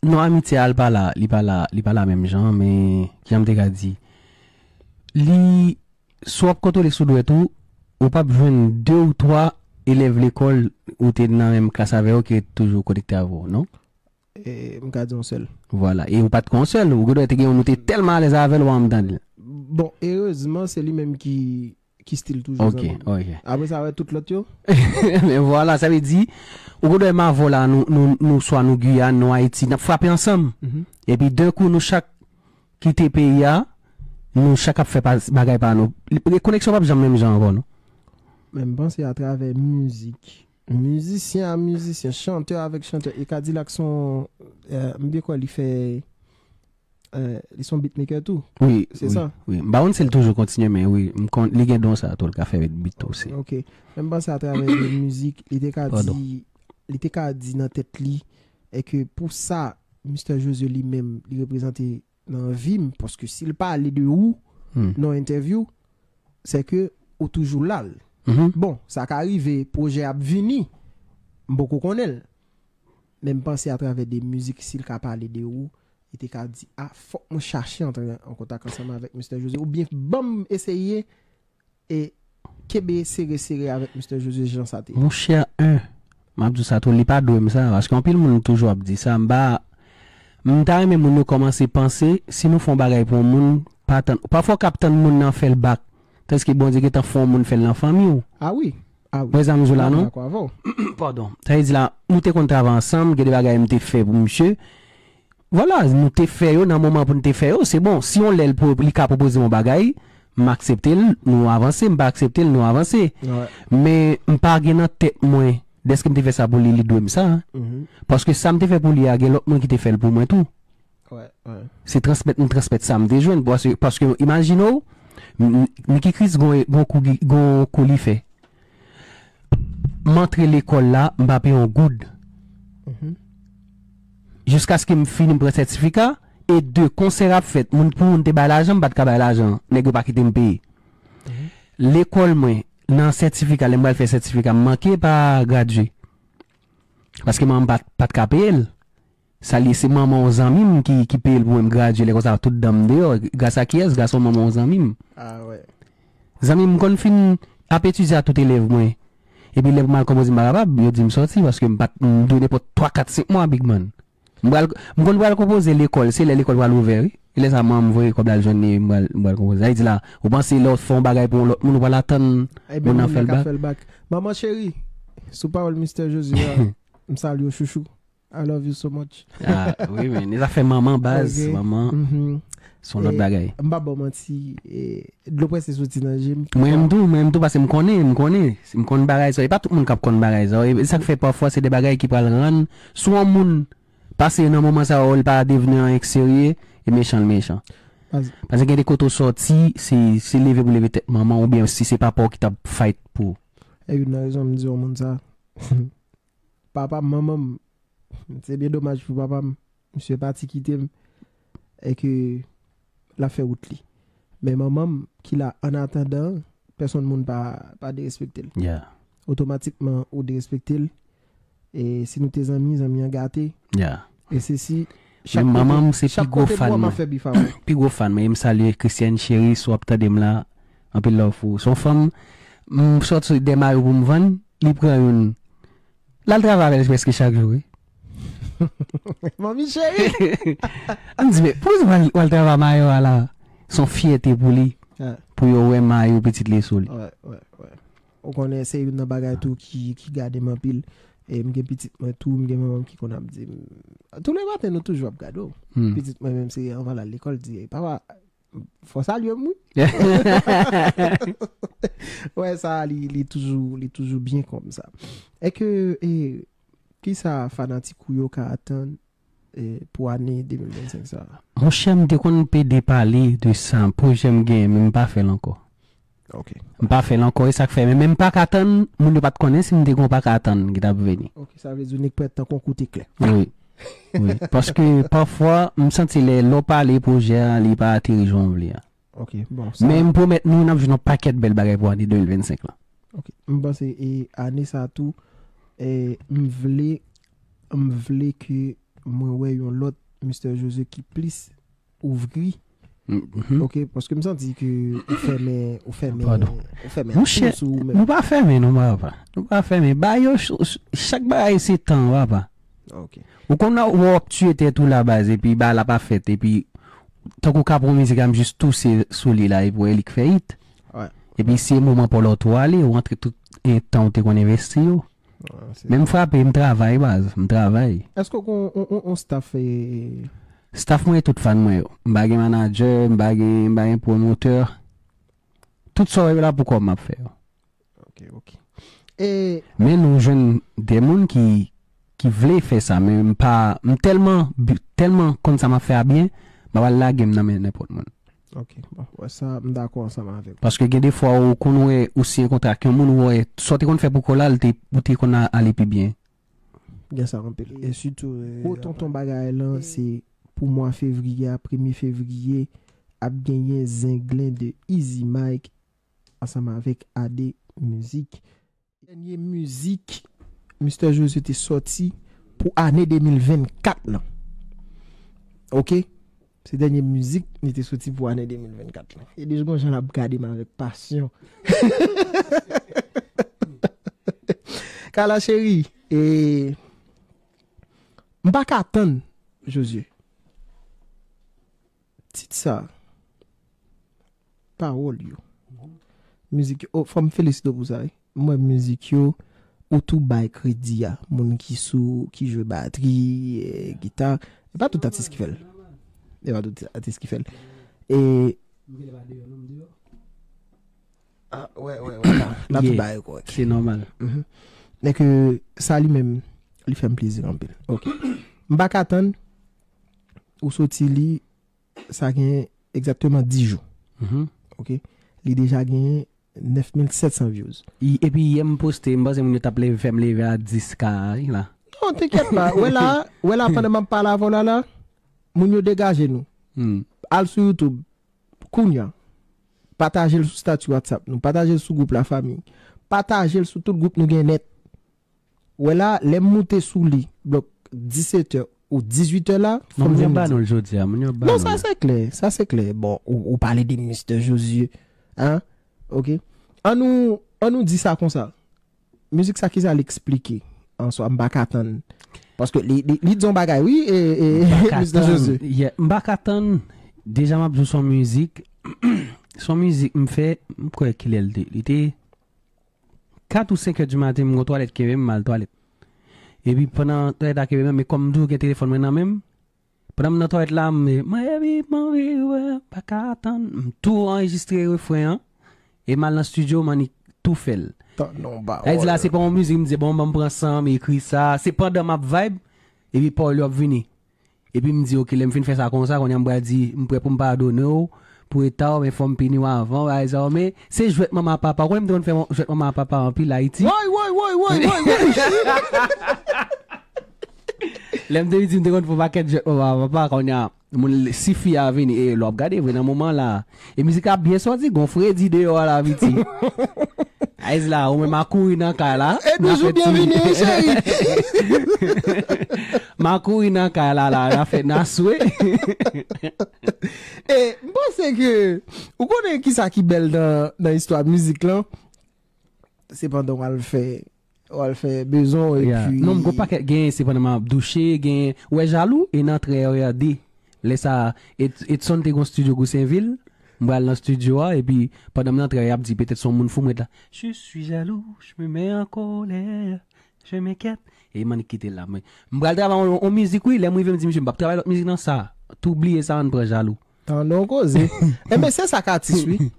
Non, amitye a, li pa la, li pa la, li pa la menm jan, men, kijan m te ka di? Li, si w ap kontwole sou dwèt ou, ou p ap jwenn de ou twa elèv lekòl ou te nan menm klas avè yo ki ret toujou konekte avè w, non? E, m ka di yon sèl. Vwala. E ou pa t kon yon sèl. Ou gen dwa te gen youn ou te tèlman alèz avè l, ou pa menm tande l. Bon, erezman, se li menm ki, ki still toujou zanmi m. Ok, ok. Apre sa, wè tout lòt yo. Men vwala, sa vle di, ou gen dwa m avè w la, nou, nou, nou swa nou Giyàn, nou Ayiti, n ap frape ansanm. Mhm. Epi, denkou, nou chak kite peyi a, nou chak ap fè pa, bagay pa nou. Li, koneksyon p ap janm menm jan ankò, non. Men m panse atravè mizik. Mizisyen a mizisyen, chantè avèk chantè. E Kadilak se yon, eh, m byen kwè li fè, eh, li se yon beatmaker tou. Wi, se wi, sa? Wi. M pa konn si l toujou kontinye, men wi, m konn, li gen don sa tou, l ka fè beat tou osi. Ok. Men m panse atravè de mizik, li te ka Padon. di, li te ka di nan tèt li, e ke pou sa, Mister José li menm, li reprezante nan vi m, paske si l pale de ou Hmm. nan yon entèvyou, se ke ou toujou la l. Mhm. Bon, sa ka rive, pwojè ap vini, m poko konnen l. Men m panse atravè de mizik, si l ka pale de ou, li te ka di, a, fòk mwen chache antre an kontak ansanm avèk Mister José, oubyen ban m eseye e kenbe sere sere avèk Mister José jan sa te ye. Monchè, en, m ap di w sa tou, li pa dwe m sa, paske anpil moun toujou ap di sa, m pa, m ta renmen moun yo kòmanse panse, si nou fè yon bagay pou yon moun, pa tann, pafwa w ka ap tann moun nan fè l bak, tandiske Bondye gentan fè yon moun fè l nan fanmi w. A wi, a wi. Wè sa m di w la, non? Padon. Sa vle di la, nou te konn travay ansanm, gen de bagay m te fè pou misye, Vwala, nou te fè yo nan moman pou n te fè yo, se bon. Si yon lè l pwo-, li ka pwopoze m yon bagay, M aksepte l, nou avanse, m pa aksepte l, nou avanse. Men m pa gen nan tèt mwen, dèske m te fè sa pou li, li dwe m sa. Paske sa m te fè pou li a, gen lòt moun ki te fè l pou mwen tou. Se transmèt, m transmèt sa m te jwenn. Paske, paske imajine w, m- m- Nicky Chris gon, gon kou, gon kou li fè. M antre lekòl la, m pa peye yon goud. Jiskaske m fini, m pran sètifika, e de konsè ap fèt, moun pou moun te bay lajan, m pa t ka bay lajan, nèg yo pa kite m peye. Lekòl mwen, nan sètifika, lè m pral fè sètifika, m manke pa gradye. Paske manman m pa t- pa t ka peye l. Sa li ye, se manman yon zanmi m ki, ki peye l pou mwen m gradye. Lè konsa, tout dan m deyò. Gras a kiyès? Gras a yon manman yon zanmi m. Zanmi m, m konn fin ap etidye a tout elèv mwen. Epi lè pou m al konpoze, m pa kapab. Yo di m sòti paske m pa t- m dwe nenpòt twa, kat, senk mwa, big man. M pral- m konn pral konpoze lekòl. Se lè lekòl pral ouvè, wi. E lè sa, manman m voye kòb la al jwenn li, m pral- m pral konpoze. Sa vle di la, ou panse lè w fè yon bagay pou yon lòt moun, ou pral atann moun nan fè l bak? Manman cheri, sou pawòl Mister Josue a, m salye w, chouchou. I love you so much. Ah, wi, men. Li ta fè manman baz, manman. Se yon lòt bagay. M pa ba w manti, dlo prèske soti nan je m. Mwen menm tou, mwen menm tou, paske m konnen, m konnen. M konn bagay sa. E pa tout moun k ap konn bagay sa. E sa k fè pafwa se de bagay ki pral rann, si yon moun pase nan moman sa yo, li pa devni anyen k serye, e mechan l mechan. Paske gen de kote w sòti, se, se leve pou leve tèt manman w, oubyen si se papa w ki t ap fight pou ou. E youn nan rezon m di yon moun sa. Papa m, manman m, se byen domaj pou papa m. Misye pati kite m e ke l ap fè wout li. Men manman m ki la annatandan, pèsonn moun pa, pa derespekte l. Otomatikman, ou derespekte l. E si nou te zanmi, zanmi an gate. E se si, chak kote, manman m se pi gwo fan mwen. Pi gwo fan mwen. E m salye Christiane Chérie, si w ap tande m la, anpil love pou ou. Se yon fanm, m sòti de mayo pou m vann, li pran youn. L al travay avè l prèske chak jou, wi. Manmi cheri! Ann di, men, poukisa w al, w al travay mayo a la? Se yon fyète pou li, pou yo wè mayo pitit li sou li. Ou konnen, se youn nan bagay tou ki, ki gade m anpil. E m gen pitit mwen tou, m gen manman m ki konn ap di m, tou le maten nou toujou ap gade w. Pitit mwen menm se anvan l al lekòl, di, papa, fò w salye m, wi. Wè, sa, li, li toujou, li toujou byen konmsa. Èske, e, kisa fanatik ou yo ka atann, e, pou ane de mil vennsenk sa a? Monchè, m te konn pede pale de sa, pwojè m genyen, men m pa fè l ankò. M pa fè l ankò, e sa k fè. Men, men m pa ka tann, moun yo pa t konnen si m te gen yon pa ka tann ki t ap vini. Ok, sa vle di w nèk prèt tankou yon kout eklè. Wi. Wi. Paske pafwa, m santi lè, lè w pale pwojè a, li pa ateri jan w vle a. Ok, bon, sa. Men m pwomèt nou, n ap jwenn yon pakèt bèl bagay pou ane de mil vennsenk lan. Ok, m panse, e, ane sa a tou, e, m vle, m vle ke mwen wè yon lòt Mister Josue ki plis ouvri. Ok, paske m santi ke ou fèmen, ou fèmen, ou fèmen. Monchè, nou pa fèmen non, papa. Nou pa fèmen. Ba yo, ch- ch- chak bagay se tan, papa. Ok. Ou konn wè w ap tiye tèt ou la baz, epi bagay la pa fèt, epi tankou w ka pran mizik la, m jis touse sou li la, epi w wè li k fè hit. Epi se moman pa w la w tou ale, ou antre tout, e, tan w te konn envesti yo. Men m frape, m travay, baz, m travay. Èske w gen yon, yon, yon staff, e? Staff mwen, tout fan mwen yo. M pa gen manadjè, m pa gen, m pa gen pwomotè. Tout sa w wè yo la pou kò m m ap fè yo. Ok, ok. E men nou jwenn de moun ki, ki vle fè sa, men m pa, m tèlman, tèlman konn sa m ap fè a byen, m pa pral lage m nan men nenpòt moun. Ok, bon, wè sa, m dakò ansanm avè w. Paske gen de fwa ou konn wè ou siyen kontra ak yon moun, ou wè sa w te konn fè pou kò la, l te, ou te konn a- ale pi byen. Gen sa anpil. E sitou, gwo tonton bagay lan, se pou mwa fevriye a, premye fevriye, ap genyen Zenglen de Easy Mike ansanm avèk Ade Mizik. Dènye mizik Mister Josue te sòti pou ane de mil vennkat lan. Ok? Se dènye mizik li te sòti pou ane de mil vennkat lan. E deja gon jan l ap gade m avèk pasyon. Kala cheri, e, m pa ka tann, Josue. Tit sa, pawòl yo. Mizik yo, oh, fò m felisite w pou sa, wi. M wè mizik yo, ou tou bay kredi a moun ki sou, ki jwe batri, e, gita. E pa tout atis ki fè l. E pa tout atis ki fè l. E, Ah, wè, wè, wè, la, la tout bagay kòrèk. Se nòmal. Nèg, sa li menm, li fè m plezi anpil. Ok. M pa ka tann ou soti li, sa gen egzakteman dis jou. Ok. Li deja gen nèf mil sèt san views. Epi yè m poste, m panse moun yo t ap leve, fè m leve a dis K la. Non, t'inquiète pas. Wè la, wè la, pandan m ap pale avè w la, la, moun yo degaje nou. Al sou YouTube, kounya. Pataje l sou stati WhatsApp nou, pataje l sou gwoup la fanmi. Pataje l sou tout gwoup nou gen nèt. Wè la, lè m moute sou li, blòk disetè ou dizuitè la, fò m jwenn li. Moun yo ba nou l jodi a, moun yo ba nou l. Non, sa se klè, sa se klè. Bon, ou, ou pale de Mister Josué, hein? Ok. An nou, an nou di sa konsa. Mizik sa, kisa l eksplike an swa, m pa ka tann. Paske li, li, li di yon bagay, wi, e, e, Mister Josué. M pa ka tann, deja m ap di w se yon mizik, se yon mizik m fè, m kwè kilè l te, li te kat ou senk è di maten, m gon twalèt kenbe m, m al twalèt. Epi pandan twalèt la kenbe m, men kòm m toujou gen telefòn mwen nan men m, pandan m nan twalèt la, m, mwen, epi m anvi wè, m pa ka tann. M tou anrejistre refren an, e m al nan estidyo, m annik tou fè l. Tann non ba. Sa vle di la, se pa yon mizik, m di, bon, ban m pran san, m ekri sa. Se pandan m ap vibe, epi pawòl yo ap vini. Epi m di, ok, lè m fin fè sa konsa, kounye a m pral di, m prè pou m padone w, pou eta w, men fò m pini w avan, bagay sa yo, men se jwèt manman papa. Ou konnen m te konn fè jwèt manman papa anpil Ayiti. Woy, woy, woy, woy, woy, woy. Lè m te piti, m te konn fè yon pakèt jwèt manman papa, kounye a, moun, si fi a vini, e lè w ap gade vre nan moman la, e mizik la byen sòti, gon fredi deyò a la, piti. Ayz la, ou menm a kouri nan kay la. E toujou byenvini, wi, cheri. M a kouri nan kay la, la, n a fè, n a swe. E, m panse ke, ou konnen kisa ki bèl nan, nan istwa mizik lan? Se pandan w al fè, w al fè bezwen w, epi non, m gon pakèt, gen, se pandan m ap douche, gen, ou wè Jalou, e nan trè R D. Lè sa, Ed-, Edson te gon studio Gousenvil, m pral nan studio a, epi pandan m nan trè, y ap di, petèt se yon moun fou m ret la. Je suis jaloux, je me mets en colère, je m'inquiète. E m annik kite l la. Men, m pral travay yon, yon mizik, wi. Lè m rive, m di, misye, m p ap travay lòt mizik nan sa. Tou bliye sa, ann pran Jalou. Tande yon koze. Enben, se sa k atis, wi.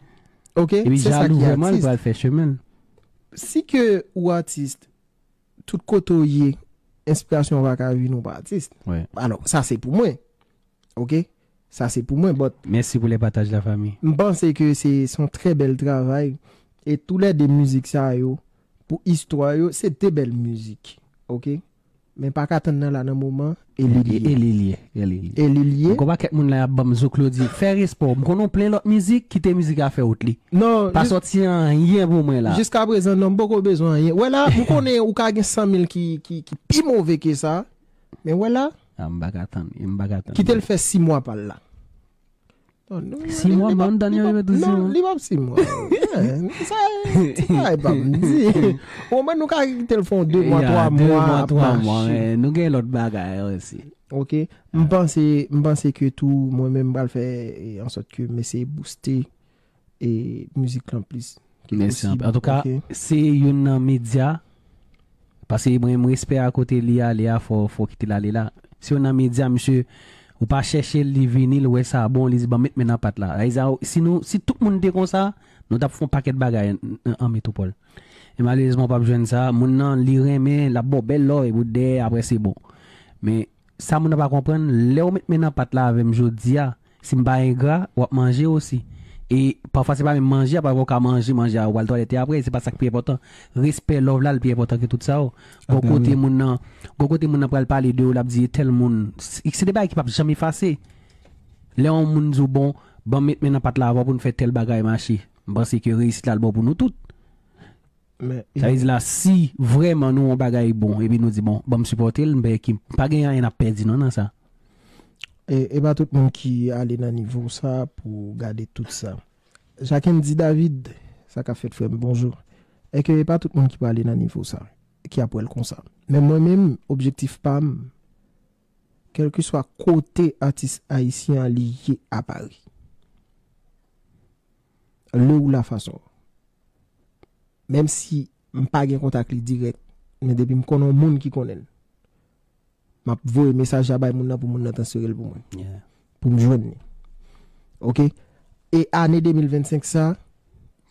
Ok? Epi se sa Jalou, ki vrèman, li atis. Pral fè chemen l. Si ke ou atis, tout kote w ye, enspirasyon w pa ka vin ou pa atis. Alò, sa se pou mwen. Ok? Sa se pou mwen, but mèsi pou lè pataj la, fanmi. M panse ke se, se yon trè bèl travay. E toulède mizik sa yo, pou istwa yo, se de bèl mizik. Ok? Men pa ka tann nan la nan moman, e li l ye. E li l ye, e li l ye. E li l ye. Gon pakèt moun la y ap ban m zoklo di, fè respè w. M konn yon plen lòt mizik, kite mizik la fè wout li. Non, pa sòti anyen pou mwen la. Jiska prezan, non, m poko bezwen anyen. Wè la, m konnen ou ka gen san mil ki, ki, ki pi move ke sa. Men wè la. A, m pa ka tann, m pa ka tann. Kite l fè sis mwa pa l la. Sis mwa, man, Daniel, li pa sis mwa. Non, li p ap sis mwa. Sa, ti bagay pa m di. Omwen nou ka kite l fè yon de mwa, twa mwa ap mache. Nou gen lòt bagay osi. Ok. M panse, m panse ke tou, mwen menm, m pral fè, e, an sòt ke m eseye booste e mizik lan plis ke posib. Mèsi anpil. Antouka, se youn nan medya, paske mwen, mwen espere a kote li ale a, fò, fò kite l ale la. Se youn nan medya, misye, ou pa chèche l, li vini, l wè sa bon, li di, "Ban m met men nan pat la." Sa vle di, si nou, si tout moun te konsa, nou t ap fè yon pakèt bagay an, an, an metwopòl. E malerezman, w p ap jwenn sa. Moun nan, li renmen, l ap ba w bèl lò, epi dèyè, apre, se bon. Men, sa moun nan pa konprann, lè w met men nan pat la avè m jodi a, si m pa engra, w ap manje osi. E pafwa se pa menm manje a, pafwa w ka manje, manje a, w al twalèt e apre, se pa sa k pi enpòtan. Respè, love la, l pi enpòtan ke tout sa yo. Gon kote moun nan, gon kote moun nan pral pale de ou, l ap di e tèl moun. Se, se de bagay ki p ap janm efase. Lè yon moun di w, bon, ban m met men nan pat la avè w pou n fè tèl bagay mache. M panse ke reyisit la, l bon pou nou tout. Sa vle di la, si vrèman nou yon bagay bon, epi nou di, bon, ban m sipòte l, m pa gen anyen n ap pèdi non nan sa. E, e pa tout moun ki ale nan nivo sa pou gade tout sa. Jacqueline di David, sa k ap fèt frè m, bonjou. Èske e pa tout moun ki prale nan nivo sa, ki ap wè l konsa. Men mwen menm, objektif pa m, kèlkeswa kote atis ayisyen an li ye a Pari. Lè ou la fason. Menm si m pa gen kontak li dirèk, men depi m konnen yon moun ki konnen l, m ap voye mesaj la bay moun nan pou moun nan transfere l pou mwen. Pou m jwenn li. Ok? E ane de mil vennsenk sa,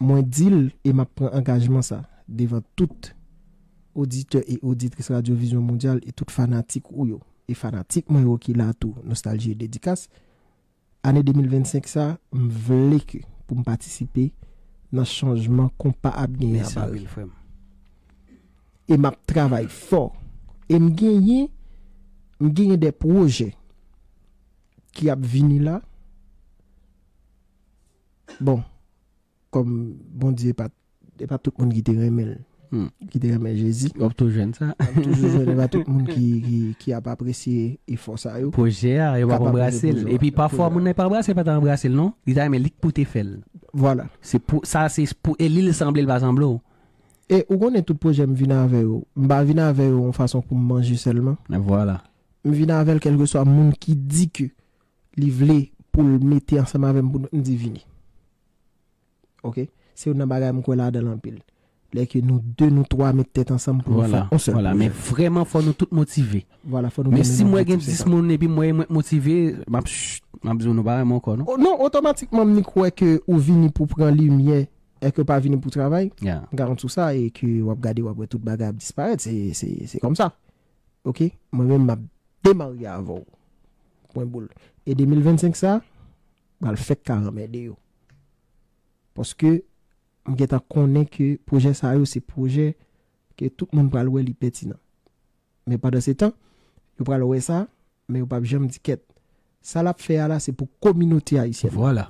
mwen di l, e m ap pran angajman sa devan tout oditè e oditris Radyo Vizyon Mondyal e tout fanatik ou yo. E fanatik mwen yo ki la tou, Nostalji e Dedikas. Ane de mil vennsenk sa, m vle ke pou m patisipe nan chanjman konpa ap genyen a Paris. E m ap travay fò. E m genyen, m genyen de pwojè ki ap vini la. Bon, kòm Bondye pa, e pa tout moun ki te renmen l, ki te renmen Jezi. W ap toujou jwenn sa. W ap toujou jwenn, e pa tout moun ki, ki, ki ap apresye efò sa yo. Pwojè a, yo p ap anbrase l. Epi pafwa, moun nan pa anbrase l, pa ta anbrase l, non. Li ta renmen li k pou te fè l. Vwala. Se pou, sa se pou, e li l sanble, l pa sanble w. E ou konnen tout pwojè m vin avè yo. M pa vin avè yo yon fason pou m manje sèlman. Vwala. M vin avè l kèlkeswa moun ki di ke li vle pou l mete ansanm avè m pou nou, m di vini. Ok? Se youn nan bagay m kwè ladan l anpil. Lè ke nou de, nou twa met tèt ansanm pou nou fè yon sèl pwojè. Vwala, men vrèman fò nou tout motive. Vwala, fò nou gen menm objektif, se sa. Men si mwen gen dis moun epi mwen, mwen motive, m ap, ch-, m ap di w nou pa renmen ankò, non? O, non, otomatikman, m ni kwè ke ou vini pou pran limyè, e ke w pa vini pou travay. M garanti w sa, e ke w ap gade, w ap wè tout bagay ap disparèt. Se, se, se kòm sa. Ok? Mwen menm, m ap demare avè w. Pwen boul. E de mil vennsenk sa, pral fèk ka anmède yo. Paske m gentan konnen ke pwojè sa yo se pwojè ke tout moun pral wè li pètinan. Men pandan se tan, yo pral wè sa, men yo p ap janm di kèt. Sa l ap fè a la, se pou kominote ayisyèn. Vwala.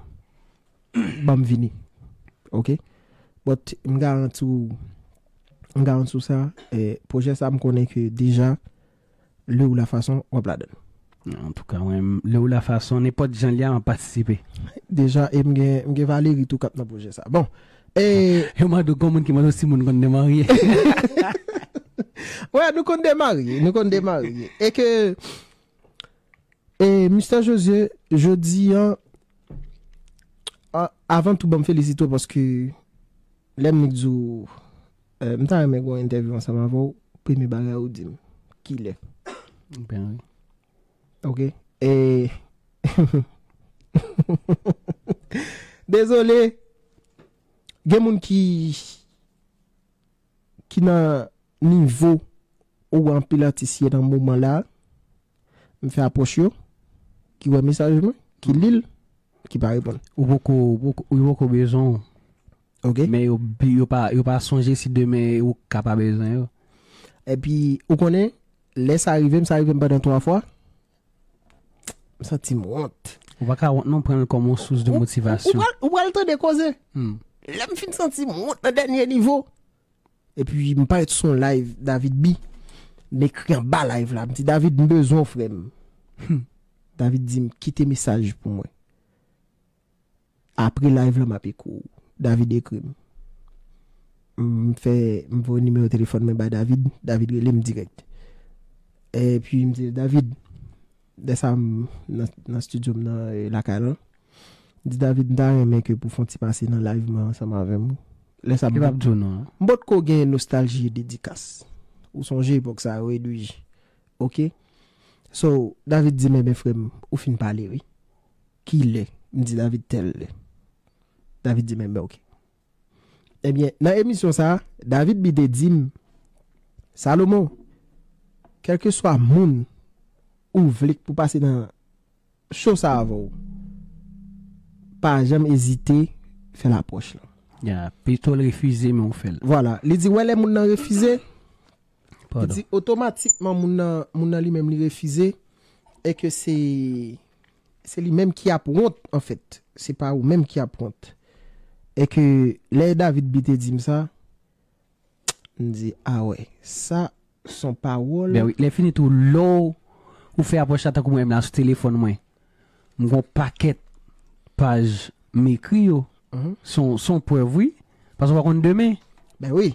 Ban m vini. Ok? But m garanti w, m garanti w sa, eh, pwojè sa, m konnen ke deja, lè ou la fason, w ap ladan l. Antouka, mwen, lè ou la fason, nenpòt jan l ye a, m ap patisipe. Deja, e m gen, m gen Valerie tou k ap nan pwojè sa. Bon, e yo mande w gon moun ki mande w si moun konn demarye. Wè, nou konn demarye, nou konn demarye. E ke, e, mistè Jozye, jodi a, a, avan tou, ban m felisite w paske lè m di w, eh, m ta renmen gen yon entèvyou ansanm avè w, premye bagay ou di m, kilè? Ben wi. Ok. E, dezole, gen moun ki, ki nan nivo ou anpil atis ye nan moman la, m fè apwòch yo, ki wè mesaj mwen, ki li l, ki pa reponn. Ou poko, ou poko, ou poko bezwen w. Ok. Men yo, yo pa, yo pa sonje si demen ou ka pa bezwen yo. Epi, ou konnen, lè sa rive m, sa rive m pandan twa fwa, m santi m wont. Ou pa ka wont non, pran l kòm yon sous de motivasyon. Ou, ou, ou pral, ou pral tande koze. Hmm. Lè m fin santi m wont nan dènye nivo, epi m parèt sou yon live David B. M ekri anba live la, m di, "David, m bezwen w, frè m." Hmm. David di m, "Kite mesaj pou mwen. Apre live la, m ap ekri w." David ekri m. M fè, m voye nimewo telefòn mwen bay David, David rele m dirèk. Epi m di, "David," lè sa m nan, nan estidyo m nan, eh, lakay lan. M di, "David, m ta renmen ke pou fè yon ti pase nan live mwen ansanm avè m." Lè sa m, li p ap di w non. M potko gen Nostalji e Dedikas. Ou sonje epòk sa yo, Edwige. Ok? So, David di m, "Enben, frè m, ou fin pale, wi." "Kilè?" M di David, "Tèl lè." David di m, "Enben, ok." Ebyen, nan emisyon sa a, David B te di m, "Salomon, kèlkeswa moun ou vle k pou pase nan show sa avè w, pa janm ezite fè lapwòch lan." Ya, pito l refize, men ou fè l. Vwala, li di, wè lè moun nan refize, li di, otomatikman, moun nan, moun nan li menm, li refize, e ke se, se li menm ki ap wont, anfèt. Se pa ou menm ki ap wont. E ke lè David B te di m sa, m di, "A wè, sa s on pawòl." Ben wi, lè fini tou, lè w, ou fè apwòch la tankou mwen menm la sou telefòn mwen. M gon pakèt paj m ekri yo. Mhm. S on, s on prèv, wi. Paske w pa konn demen. Ben wi.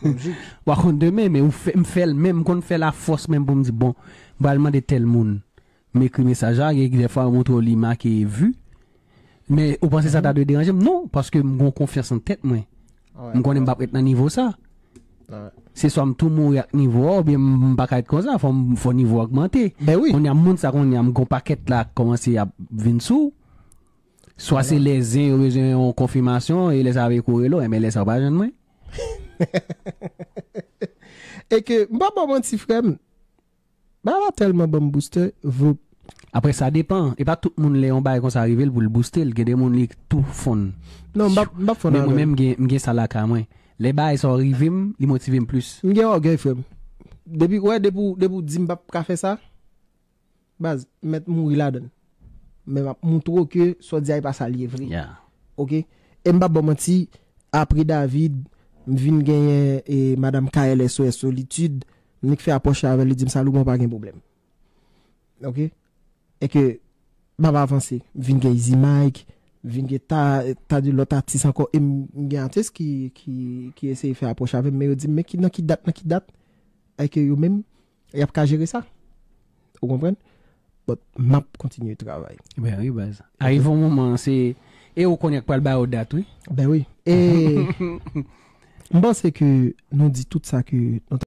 Lojik. W pa konn demen, men ou fè, m fè l menm, m konn fè l afòs menm pou m di, "Bon, m pral mande tèl moun." M ekri mesaj la, gen dèfwa yo montre w li make vu. Men ou panse sa ta dwe deranje m? Non, paske m gon konfyans nan tèt mwen. M konnen m p ap ret nan nivo sa. Se swa m tou mouri ak nivo a, oubyen m pa ka ret konsa, fò m, fò nivo a ogmante. Ben wi. Kounye a, moun sa, kounye a, m gon pakèt la k kòmanse ap vin sou. Swa se lè zen yo bezwen yon konfimasyon, e lè sa yo rele w, enben lè sa yo pa jwenn mwen. E ke, m pa ba w manti, frè m. Bagay la tèlman ban m booster, voup. Apre, sa depan. E pa tout moun, lè yon bagay konsa rive l, pou l booste l. Gen de moun, li tou fonn. Non, m p ap, m p ap fonn. Men mwen menm, m gen, m gen sa lakay mwen. Lè bagay sa yo rive m, li motive m plis. M gen ògèy, frè m. Depi, wè, depi, w- depi w di m p ap ka fè sa, baz, m mèt mouri ladan l. Men m ap moutre w ke sa w di a, e pa sa l ye vre. Yeah. Oke? E m p ap ba w manti, apre David, m vin genyen e madanm K L S O S Solitude, m nik fè apwòch la avè l, li di m, "Salomon, pa gen pwoblèm." Oke? E ke m ap avanse. M vin gen Easy Mike, m vin gen ta, ta de lòt atis ankò, e m m gen atis ki, ki, ki eseye fè apwòch avè m, men yo di m, "Men ki, nan ki dat, nan ki dat?" E ke yo menm, y ap ka jere sa. Ou konprann? But m ap kontinye travay. Ben wi, baz. Arive yon moman, se, e ou konnen k pral ba yo dat, wi. Ben wi. E m panse ke nou di tout sa ke nou